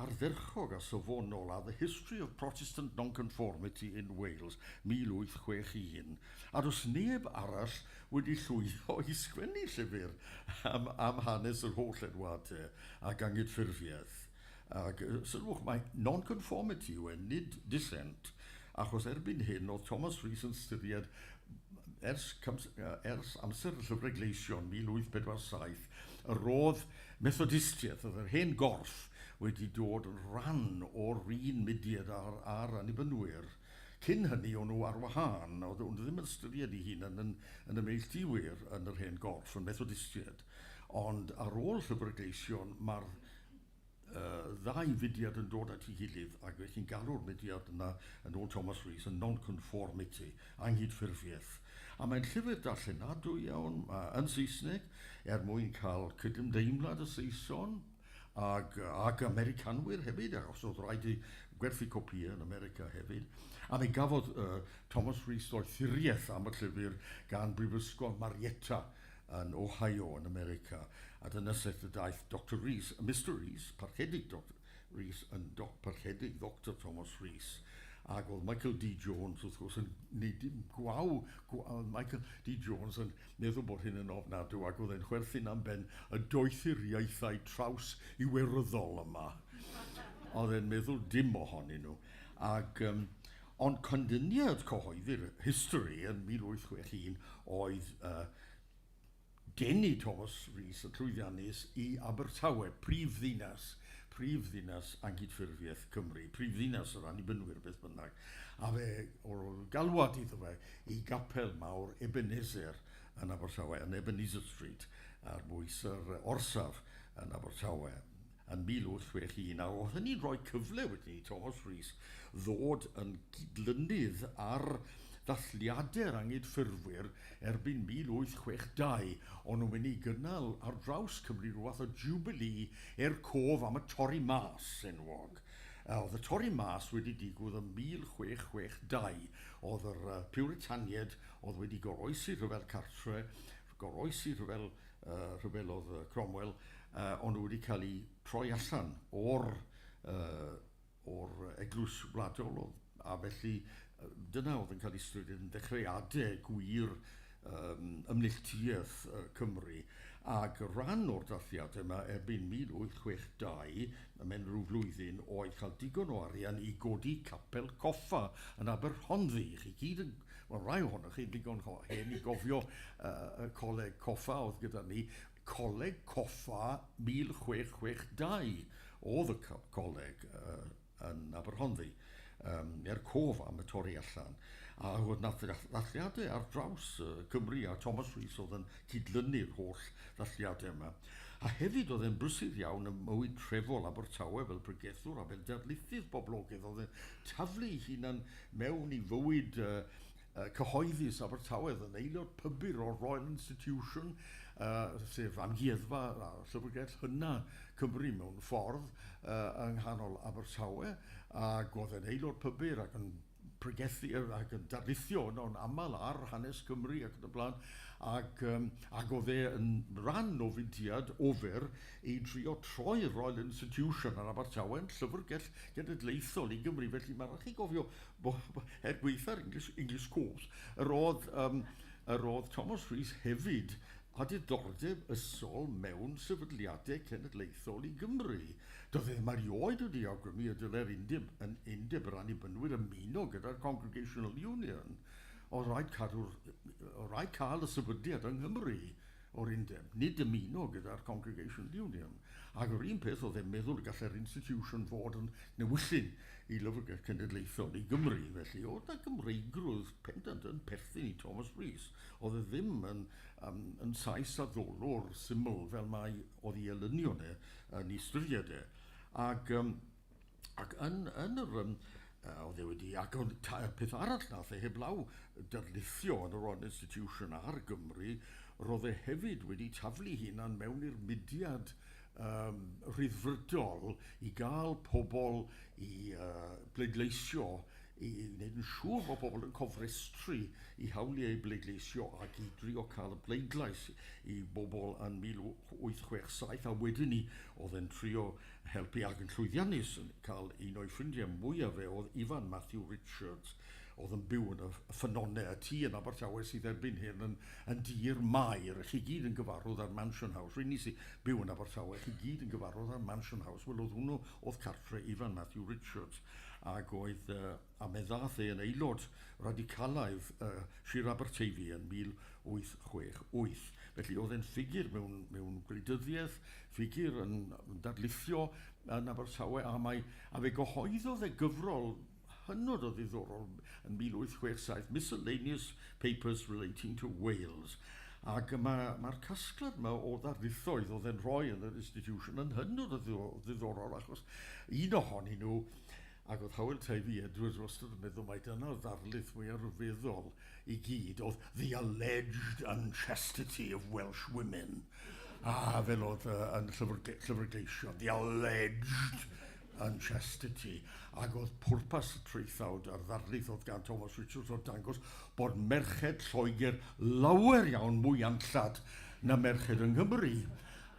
ardderchog a safonol a The History of Protestant Nonconformity in Wales, 1861. A does neb arall wedi llwyddo i sgwennu llyfr am, am hanes yr holl enwadau ac anghydffurfiaeth. Ac sylwch, mae nonconformity yw e, nid dissent, achos erbyn hyn oedd Thomas Rees yn styried ers, ers amser y Llyfrau Gleision 1847, yr oedd Methodistiaeth, oedd yr hen gorff, wedi dod yn rhan o'r un mudiad a'r, a'r Annibynwyr. Cyn hynny, o'n nhw ar wahân, oedd nhw ddim yn ystyried eu hunain yn, yn ymneilltuwyr yn yr hen gorff, yn Methodistiaid. Ond ar ôl Llyfr y Gleision, mae'r ddau fudiad yn dod at ei gilydd ac felly'n galw'r mudiad yna yn ôl Thomas Rees yn non-conformity, anghydffurfiaeth. A mae'n llyfr darllenadwy iawn yn Saesneg er mwyn cael cydymdeimlad y Saeson ac, ac Americanwyr hefyd, achos oedd rhaid i gwerthu copïau yn America hefyd. A mi gafodd Thomas Rees ddoethuriaeth am y llyfr gan Brifysgol Marietta yn Ohio yn America, a dyna sut y daeth Doctor Rees, Mister Rees, Parchedig Doctor Rees, yn doc, Parchedig Doctor Thomas Rees. Ac oedd Michael D. Jones, wrth gwrs, yn neud dim gwaw, gwaw, Michael D. Jones yn meddwl bod hyn yn ofnadw, ac oedd e'n chwerthin am ben y doethuriaethau traws iweryddol yma. Oedd e'n meddwl dim ohonyn nhw. Ac, ond canlyniad cyhoeddi'r history yn 1861 oedd denu Thomas Rees y llwyddiannus i Abertawe, prif ddinas, prif ddinas anghydffurfiaeth Cymru, prif ddinas yr Annibynwyr beth bynnag. A fe o'r galwad iddo fe i gapel mawr Ebenezer yn Abertawe, yn Ebenezer Street, ar bwys yr orsaf yn Abertawe yn 1861, a oedd hynny'n rhoi cyfle wedyn i Thomas Rees ddod yn gydlynydd ar ddathliadau'r anghydffurfwyr erbyn 1862, o'n nhw'n mynd i gynnal ar draws Cymru rhyw fath o jubilee er cof am y torri mas enwog. Oedd y torri mas wedi digwydd ym 1662. Oedd yr Puritaniaid oedd wedi goroesi rhyfel cartre, goroesi rhyfel, rhyfel oedd Cromwell, o'n nhw wedi cael eu troi allan o'r, o'r eglwys wladol, oedd, a felly dyna oedd yn cael ei ystyried yn ddechreuadau gwir ymneilltuaeth Cymru. Ac rhan o'r dathliadau yma erbyn 1862, mewn rhyw flwyddyn, oedd cael digon o arian i godi capel coffa yn Aberhonddu. Chi gyd yn, wel, rai ohonoch chi'n ddigon hen i gofio y coleg coffa oedd gyda ni. Coleg Coffa 1662 oedd y coleg yn Aberhonddu, er cof am y torri allan. A oedd na ddathliadau ar draws Cymru, a Thomas Rees oedd yn cydlynu'r holl ddathliadau yma. A hefyd oedd e'n brysur iawn ym mywyd trefol Abertawe fel pregethwr a fel darlithydd poblogaidd. Oedd e'n taflu ei hunan mewn i fywyd cyhoeddus Abertawe, oedd yn aelod pybyr o'r Royal Institution, sef amgueddfa a llyfrgell hynna Cymru mewn ffordd yng nghanol Abertawe, ac oedd yn aelod pybyr ac yn pregethu ac yn darlithio yno'n aml ar hanes Cymru ac yn y blaen, ac, ac oedd e yn rhan o fudiad ofer i drio troi'r Royal Institution yn Abertawe yn llyfrgell genedlaethol i Gymru. Felly mae'n rhaid chi gofio er gweitha'r English, English course, yr oedd, yr oedd Thomas Rees hefyd a diddordeb ysol mewn sefydliadau cenedlaethol i Gymru. Doedd e ddim erioed wedi awgrymu y dylai'r undeb, yn undeb yr Annibynwyr ymuno gyda'r Congregational Union. Oedd rhaid cadw'r, oedd rhaid cael y sefydliad yng Nghymru o'r undeb, nid ymuno gyda'r Congregation Union. Ac yr un peth oedd e'n meddwl y gallai'r institution fod yn newyllyn i Lyfrgell Cenedlaethol i Gymru. Felly oedd 'na Gymreigrwydd pendant yn perthyn i Thomas Rees. Oedd e ddim yn, um, yn Sais addolwr syml fel mae oedd ei elynion e yn ystyried e. Ac, um, ac yn, yn yr... Um, oedd e wedi, ac oedd peth arall nath e heblaw darlithio yn y Royal Institution ar Gymru, roedd e hefyd wedi taflu hunan mewn i'r mudiad um, rhyddfrydol i gael pobl i uh, bleidleisio, i wneud yn siŵr bod pobl yn cofrestru i hawliau i bleidleisio ac i drio cael y bleidlais i bobl yn 1867, a wedyn ni oedd e'n trio helpu ac yn llwyddiannus yn cael un o'i ffrindiau mwyaf fe oedd Ifan Matthew Richards, oedd yn byw yn y ffynonau, y tŷ yn Abertawe sydd erbyn hyn yn, yn dir maer. Chi gyd yn gyfarwydd â'r Mansion House. Rwy'n ni sy'n byw yn Abertawe, chi gyd yn gyfarwydd â'r Mansion House. Wel, oedd hwnnw oedd cartre Ifan Matthew Richards. Ac oedd, a me ddath e yn aelod radicalaidd Sir Aberteifi yn 1868. Felly oedd e'n ffigur mewn, mewn gwleidyddiaeth, ffigur yn darlithio yn Abertawe, a, mae, a fe gyhoeddodd e gyfrol hynod o ddiddorol yn 1867, Miscellaneous Papers Relating to Wales. Ac mae'r ma casgliad yma o ddarlithoedd oedd e'n rhoi yn yr institution yn hynod o ddiddorol, achos un ohonyn nhw, ac oedd Howell Teifi Edwards wastad yn meddwl mai dyna'r ddarlith mwyaf rhyfeddol i gyd, oedd The Alleged Unchastity of Welsh Women. A fel oedd yn llyfr, llyfr gleision, The Alleged Unchastity, ac oedd pwrpas y traethawd a'r ddarlith oedd gan Thomas Richards oedd dangos bod merched Lloegr lawer iawn mwy anllad na merched yng Nghymru.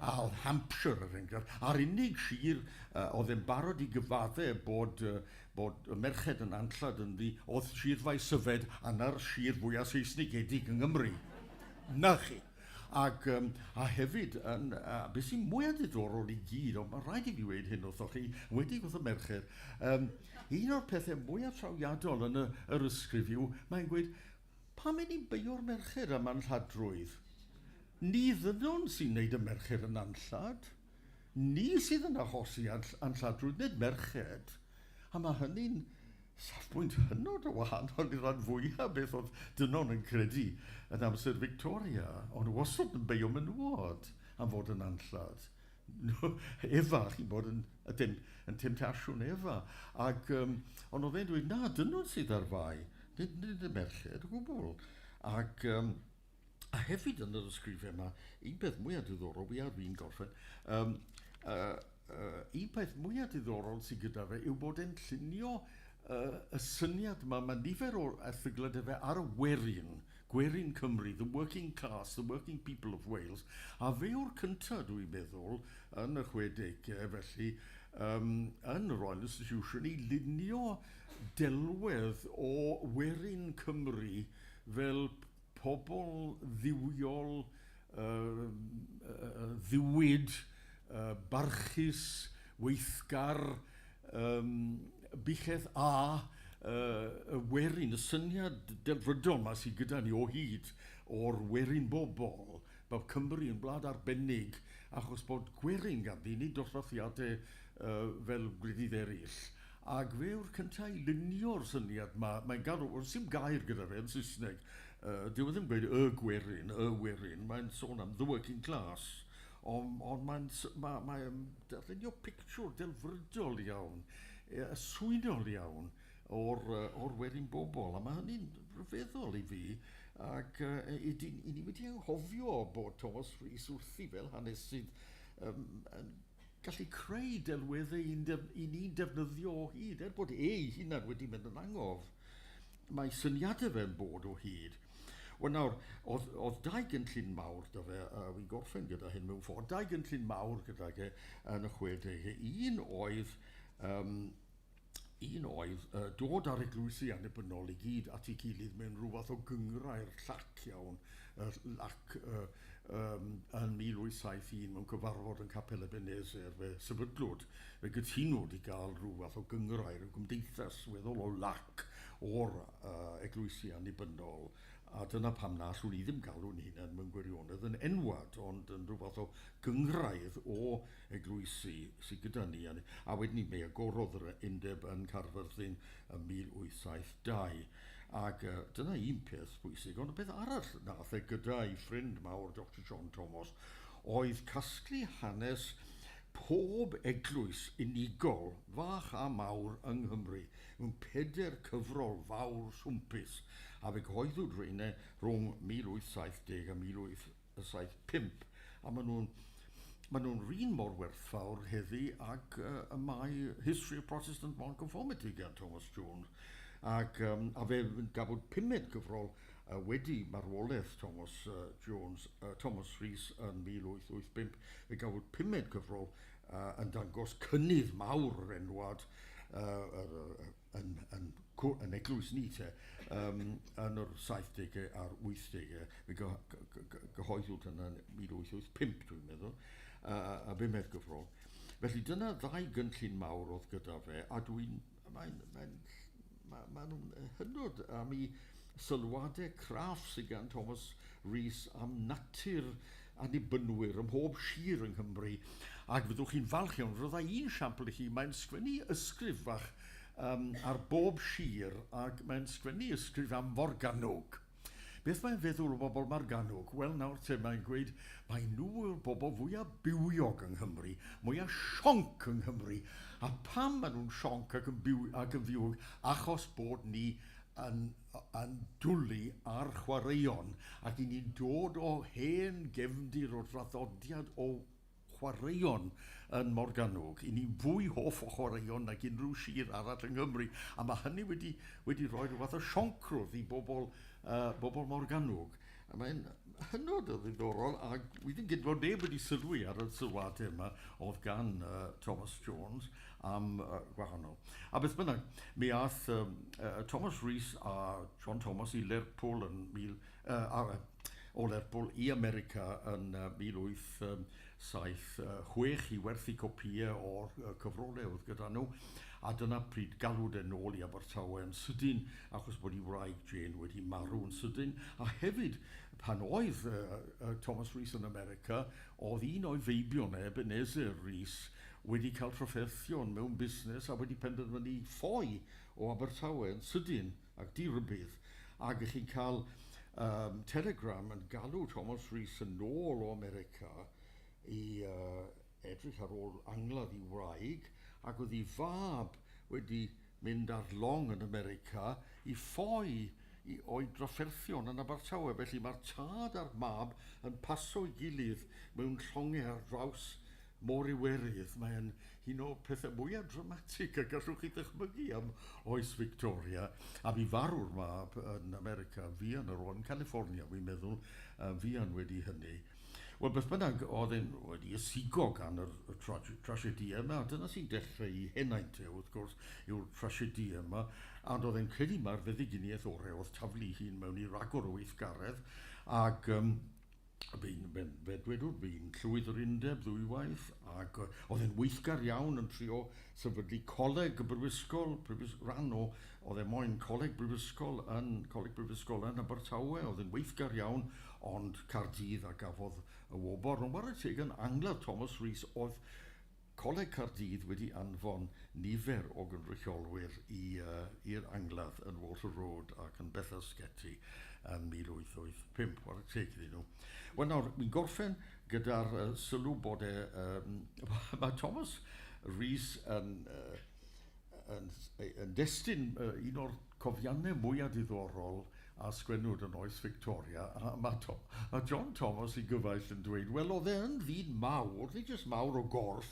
A oedd Hampshire, er enghraifft, a'r unig sir uh, oedd yn barod i gyfadde bod, uh, bod y merched yn anllad ynddi oedd Sir Faesyfed a na'r sir fwyaf Seisnigedig yng Nghymru. Na chi. Ac, um, a hefyd, yn, uh, beth sy'n mwyaf diddorol i gyd, ond mae rhaid i fi weud hyn wrthoch chi, wedi wrth y merched, um, un o'r pethau mwyaf trawiadol yn y, yr ysgrif yw, mae'n gweud, pam i ni'n beio'r merched am anlladrwydd? Ni ddynon sy'n neud y merched yn anllad. Ni sydd yn achosi anlladrwydd, nid merched. A mae hynny'n safbwynt hynod o wahanol i'r rhan fwyaf beth oedd dynon yn credu yn amser Victoria. O'n nhw wastad yn beio menywod am fod yn anllad. Efa, chi'n bod yn, yn, yn temtasiwn Efa. Ac, um, ond oedd e'n dweud, na, dynon sydd ar fai, nid, nid y merched o gwbl. Ac, um, a hefyd yn yr ysgrifau yma, un peth mwyaf diddorol, fi ar fi'n gorffen, um, un peth mwyaf diddorol sydd gyda fe yw bod e'n llunio uh, y syniad yma, mae nifer o erthyglau 'da fe ar y werin, gwerin Cymru, the working class, the working people of Wales, a fe yw'r cyntaf, dwi'n meddwl, yn y 60au, felly, um, yn y Royal Institution, i lunio delwedd o werin Cymru fel pobl dduwiol, ddiwyd, barchus, weithgar, buchedd a y werin, y syniad delfrydol yma sydd gyda ni o hyd o'r werin bobl, bod Cymru yn wlad arbennig achos bod gwerin ganddi, nid dosbarthiadau fel gwledydd eraill. Ac fe yw'r cyntaf i lunio'r syniad 'ma. Mae'n galw, wel, sim gair gyda fe yn Saesneg. Dyw e ddim gweud y gwerin, y werin, mae'n sôn am the working class. Ond on mae'n ma, mae darlunio pictiwr delfrydol iawn, swynol iawn o'r, or werin bobl. A mae hynny'n rhyfeddol i fi. Ac uh, i, i, i ni wedi anghofio bod Thomas Rhys wrthi fel hanesydd um, yn gallu creu delweddau i'n def, i ni'n defnyddio o hyd, er bod ei hunan wedi mynd yn angof. Mae syniadau fe'n bod o hyd. Wel nawr, oedd, oedd dau gynllun mawr da fe, a fi'n gorffen gyda hyn mewn ffordd, dau gynllun mawr gyda fe yn y 60au. Un oedd, um, un oedd uh, dod â'r eglwysi annibynnol i gyd at ei gilydd mewn rhyw fath o gynghrair llac iawn, uh, lac uh, um, yn 1871 mewn cyfarfod yn Capel Ebenezer, fe sefydlwyd, fe gytunwyd i gael rhyw fath o gynghrair, rhyw gymdeithas weddol o lac. o'r eglwysi annibynnol, a dyna pam na allwn ni ddim galw'n hunain mewn gwirionedd yn enwad, ond yn rhyw fath o gynghrair o eglwysi sydd gyda ni. A wedyn ni, mi agorodd yr undeb yn Caerfyrddin ym 1872. Ac dyna un peth bwysig, ond y peth arall nath e gyda ei ffrind mawr Dr John Thomas oedd casglu hanes pob eglwys unigol, fach a mawr, yng Nghymru, mewn pedair cyfrol fawr swmpus, a fe gyhoeddwyd rheina rhwng 1870 a 1875, a maen nhw'n maen nhw'n run mor werthfawr heddi ag y mae History of Protestant Nonconformity gan Thomas Jones. Ac a fe gafwyd pumed gyfrol wedi marwolaeth Thomas Jones, Thomas Rhys yn 1885, fe gafwyd pumed gyfrol yn dangos cynnydd mawr yr enwad yn, yn, yn eglwys ni te, yn yr 70au a'r 80au. Fe gyhoeddwyd hynny yn 1885, dwi'n meddwl, a bumed gyfrol. Felly dyna ddau gynllun mawr oedd gyda fe, a dwi'n mae'n mae, mae, mae nhw'n hynod am i sylwadau craff sydd gan Thomas Rees am natur annibynwyr ym mhob sir yng Nghymru. Ac fyddwch chi'n falch iawn, rydda un siampl i chi, mae'n sgwennu ysgrif fach ar bob sir ac mae'n sgwennu ysgrif am Forgannwg. Beth mae'n feddwl o bobl Morgannwg? Wel, nawr te, mae'n gweud mai nhw yw'r bobl fwyaf bywiog yng Nghymru, mwyaf sionc yng Nghymru. A pam maen nhw'n sionc ac yn, byw, ac yn fywiog? Achos bod ni yn, yn dwlu ar chwaraeon ac i ni'n dod o hen gefndir o draddodiad o chwaraeon yn Morgannwg. I ni fwy hoff o chwaraeon nag unrhyw sir arall yng Nghymru, a mae hynny wedi, wedi rhoi rhyw fath o sioncrwdd i bobl, bobl Morgannwg. A mae'n hynod o ddiddorol, a wi ddim gyd fod neb wedi sylwi ar y sylwadau yma oedd gan Thomas Jones am gwahanol. A beth bynnag, mi ath Thomas Rees a John Thomas i Lerpwl yn mil, o Lerpwl i America yn 1876 i werthu copïau o'r cyfrolau oedd gyda nhw, a dyna pryd galwyd e nôl i Abertawe yn sydyn, achos bod ei wraig Jane wedi marw yn sydyn, a hefyd pan oedd Thomas Rees yn America, oedd un o'i feibion e, Ebenezer Rees, wedi cael trafferthion mewn busnes a wedi penderfynu ffoi o Abertawe yn sydyn ac di-rybudd, ac ych chi'n cael telegram yn galw Thomas Rees yn ôl o America i edrych ar ôl angladd i wraig, ac oedd ei fab wedi mynd ar long yn America i ffoi i, o'i drafferthion yn Abertawe. Felly mae'r tad a'r mab yn paso'i gilydd mewn llongau ar draws Môr Iwerydd, mae'n un o'r pethau mwyaf dramatig y gallwch chi ddychmygu am oes Victoria. A bu farw'r mab yn America, fuan ar ôl, yn California, wi'n meddwl, fuan wedi hynny. Wel, beth bynnag, oedd e'n wedi ysigo gan yr, y trasiedïau yma, a dyna sy'n dechrau i henaint e, wrth gwrs, yw'r trasiedïau yma, ond oedd e'n credu mai'r feddyginiaeth orau oedd taflu hun mewn i ragor o weithgaredd, ac Bu'n, fe, fe dwedwr, bu'n llywydd yr undeb ddwywaith ac oedd e'n weithgar iawn yn trio sefydlu coleg y brifysgol, prifys, rhan o, oedd e moyn coleg brifysgol yn, coleg brifysgol yn Abertawe, oedd e'n weithgar iawn, ond Caerdydd a gafodd y wobr. Ond whare teg yn angladd Thomas Rees oedd Coleg Caerdydd wedi anfon nifer o gynrychiolwyr i i'r angladd yn Water Road ac yn Bathurst Getty yn 1885. Whare teg iddyn nhw. Wel nawr, mi'n gorffen gyda'r sylw bod e... mae Thomas Rees yn, yn, yn destun un o'r cofiannau mwyaf diddorol a sgwennwyd yn oes Victoria, a mae, to, mae John Thomas i gyfaill yn dweud, wel, oedd e yn ddyn mawr, nid jyst mawr o gorff,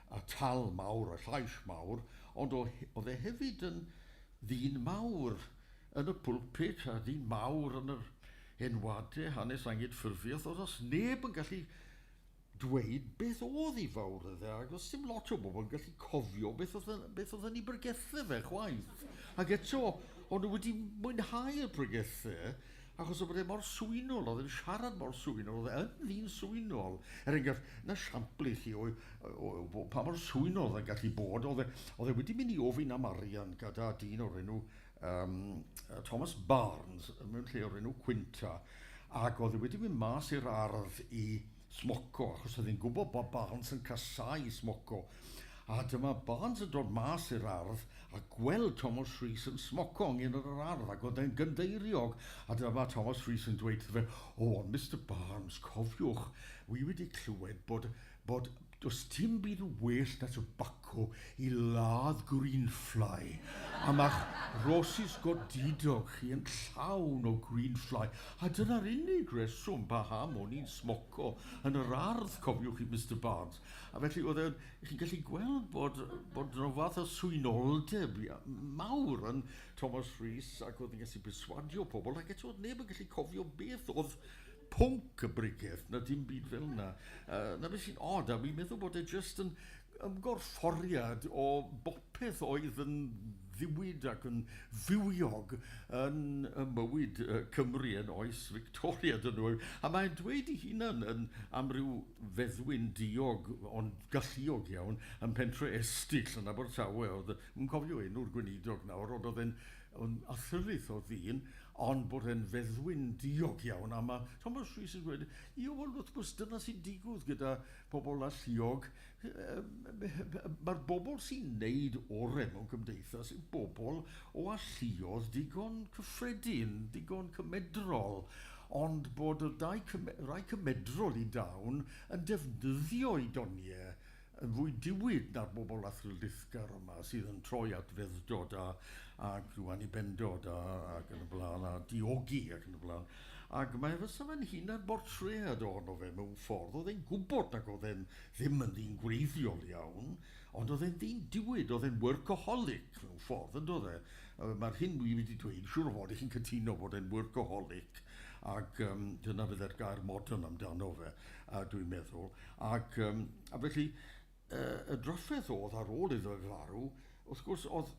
a tal mawr a llais mawr, ond oedd e hefyd yn ddyn mawr yn y pulpit a ddyn mawr yn yr enwadau hanes anghydffurfiaeth, oedd os neb yn gallu dweud beth oedd ei fawredd e, ac does dim lot o bobl yn gallu cofio beth oedd, yn, beth oedd yn ei bregethau fe chwaith. Ac eto, o'n nhw wedi mwynhau'r pregethau, Achos oedd e mor swynol, oedd e'n siarad mor swynol, oedd e yn ddyn swynol. Er enghraifft, 'na siampl i chi o, o, o, pa mor swynol oedd e'n gallu bod. Oedd e, oedd e wedi mynd i ofyn am arian gyda dyn o'r enw um, Thomas Barnes, mewn lle o'r enw Quinta, ac oedd e wedi mynd mas i'r ardd i smoco, achos oedd e'n gwybod bod Barnes yn casau smoco. A dyma Barnes yn dod mas i'r ardd a gweld Thomas Rhys yn smoco yng yn yr ardd, ac oedd e'n gynddeiriog. A dyma Thomas Rhys yn dweud wrtho fe, o, ond Mr Barnes, cofiwch, wi wedi clywed bod, bod does dim byd yn well na tobacco i ladd greenfly. A mae'ch rosys godidog chi yn llawn o greenfly. A dyna'r unig reswm paham o'n i'n smoco yn yr ardd, cofiwch chi, Mr Barnes. A felly oedd e'n, chi'n gallu gweld bod, bod rhyw fath o swynoldeb mawr yn Thomas Rhys ac oedd yn gallu perswadio pobl ac eto oedd neb yn gallu cofio beth oedd pwnc y brigeth na dim byd fel yna. Na beth sy'n odd, a fi'n meddwl bod e jyst yn ymgorfforiad o bopeth oedd yn ddiwyd ac yn fywiog yn y mywyd Cymru yn oes Victoria dyn nhw. A mae'n dweud i hunan yn am ryw feddwyn diog ond galluog iawn yn pentre Estyll yn Abertawe. Oedd, yn cofio enw'r gweinidog nawr, ond oedd e'n athrylith o ddyn, ond bod e'n feddwyn diog iawn, a mae Thomas Rhys yn dweud, ie, wel, wrth gwrs, dyna sy'n digwydd gyda pobl alluog. Mae'r bobl sy'n neud orau mewn cymdeithas yw bobl o alluodd digon cyffredin, digon cymedrol, ond bod y dau, rai cymedrol i dawn yn defnyddio eu doniau yn fwy diwyd na'r bobl athrylithgar yma sydd yn troi at feddwdod a, ac rhyw annibendod a, ac yn y blaen, a diogi ac yn y blaen. Ac mae fysa fe'n hunan bortread ohono fe mewn ffordd. Oedd e'n gwybod nag oedd e'n ddim yn ddyn gwreiddiol iawn, ond oedd e'n ddyn diwyd, oedd e'n workaholic mewn ffordd, yn doedd e? Mae'r hyn dwi wedi dweud, siŵr o fod i chi'n cytuno bod e'n workaholic, ac um, dyna fydde'r gair modern amdano fe, dwi'n meddwl. Ac, um, a felly, y drafferth oedd ar ôl iddo fe farw, wrth gwrs, oedd,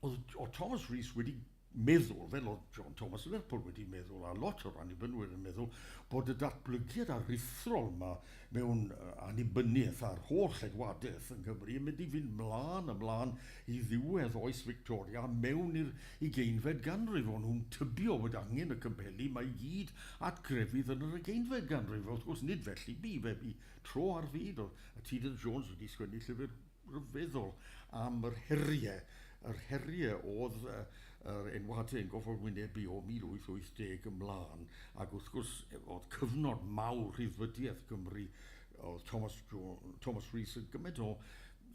oedd, oedd Thomas Rees wedi meddwl, fel oedd John Thomas Lerpwl wedi meddwl, a lot o'r annibynnwyr yn meddwl, bod y datblygiad aruthrol yma mewn annibyniaeth a'r holl edwadaeth yng Nghymru yn mynd i fynd mlaen a mlaen i ddiwedd oes Victoria mewn i'r ugeinfed ganrif. O'n nhw'n tybio bod angen y cymhellu 'ma i gyd at grefydd yn yr ugeinfed ganrif. Wrth gwrs, nid felly bu, fe bu tro ar fyd. Oedd y Tudor Jones wedi sgwennu llyfr rhyfeddol am yr heriau, yr heriau oedd yr enwadau yn gorfod wynebu o 1880 ymlaen, ac wrth gwrs oedd cyfnod mawr rhyddfrydiaeth Cymru, oedd Thomas, Thomas Rees yn gymaint o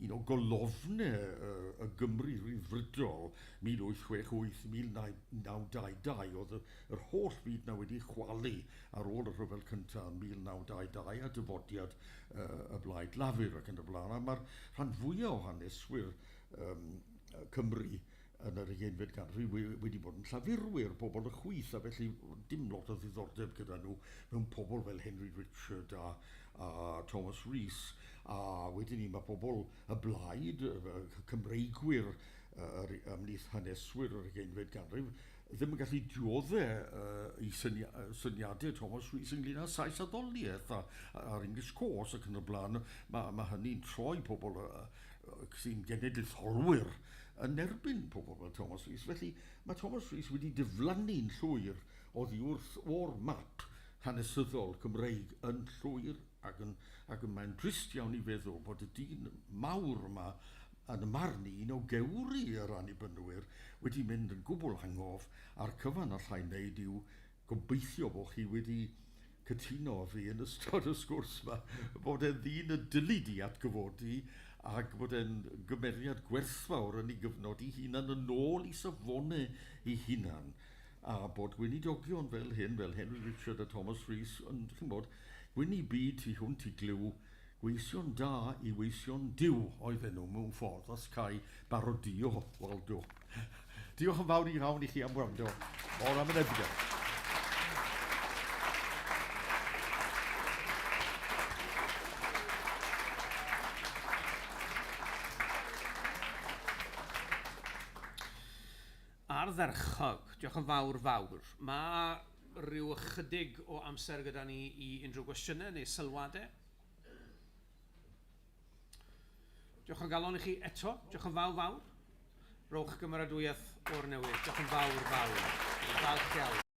un o golofnau y Gymru Ryddfrydol 1868-1922, oedd yr holl fyd 'na wedi chwalu ar ôl y rhyfel cyntaf yn 1922 a dyfodiad y Blaid Lafur ac yn y blaen. A mae'r rhan fwyaf o haneswyr um, Cymru yn yr ugeinfed ganrif wedi bod yn llafurwyr, pobl y chwith, a felly dim lot o ddiddordeb gyda nhw mewn pobl fel Henry Richard a, a Thomas Rees. A wedyn ni mae pobl y blaid, y Cymreigwyr yr, ymhlith haneswyr yr ugeinfed ganrif, ddim yn gallu diodde i syniadau Thomas Rees ynglyn â Sais addoliaeth a'r English Course ac yn y blaen. Mae, mae hynny'n troi pobl sy'n genedlaetholwyr yn erbyn pobl fel Thomas Rees. Felly mae Thomas Rees wedi diflannu'n llwyr oddi wrth o'r map hanesyddol Cymreig yn llwyr ac yn, ac yn mae'n drist iawn i feddwl bod y dyn mawr yma yn y marn i un o gewri yr Annibynwyr wedi mynd yn gwbl angof a'r cyfan allai wneud yw gobeithio bod chi wedi cytuno â fi yn ystod y sgwrs yma bod e'n ddyn y dylid i atgyfodi ac bod e'n gymeriad gwerthfawr yn ei gyfnod ei hunan yn ôl i safonau ei hunan a bod gweinidogion fel hyn, fel Henry Richard a Thomas Rees, yn, chi'n bod, gwyn i byd tu hwnt i glyw, gweision da i weision Duw oedden nhw mewn ffordd, os cael barodio Waldo. Diolch yn fawr iawn i chi am wrando. Mor am yn edrych. Ardderchog. Diolch yn fawr fawr. Mae rhyw ychydig o amser gyda ni i unrhyw gwestiynau neu sylwadau. Diolch o galon i chi eto. Diolch yn fawr fawr. Rowch gymeradwyaeth o'r newydd. Diolch yn fawr fawr. Falch iawn.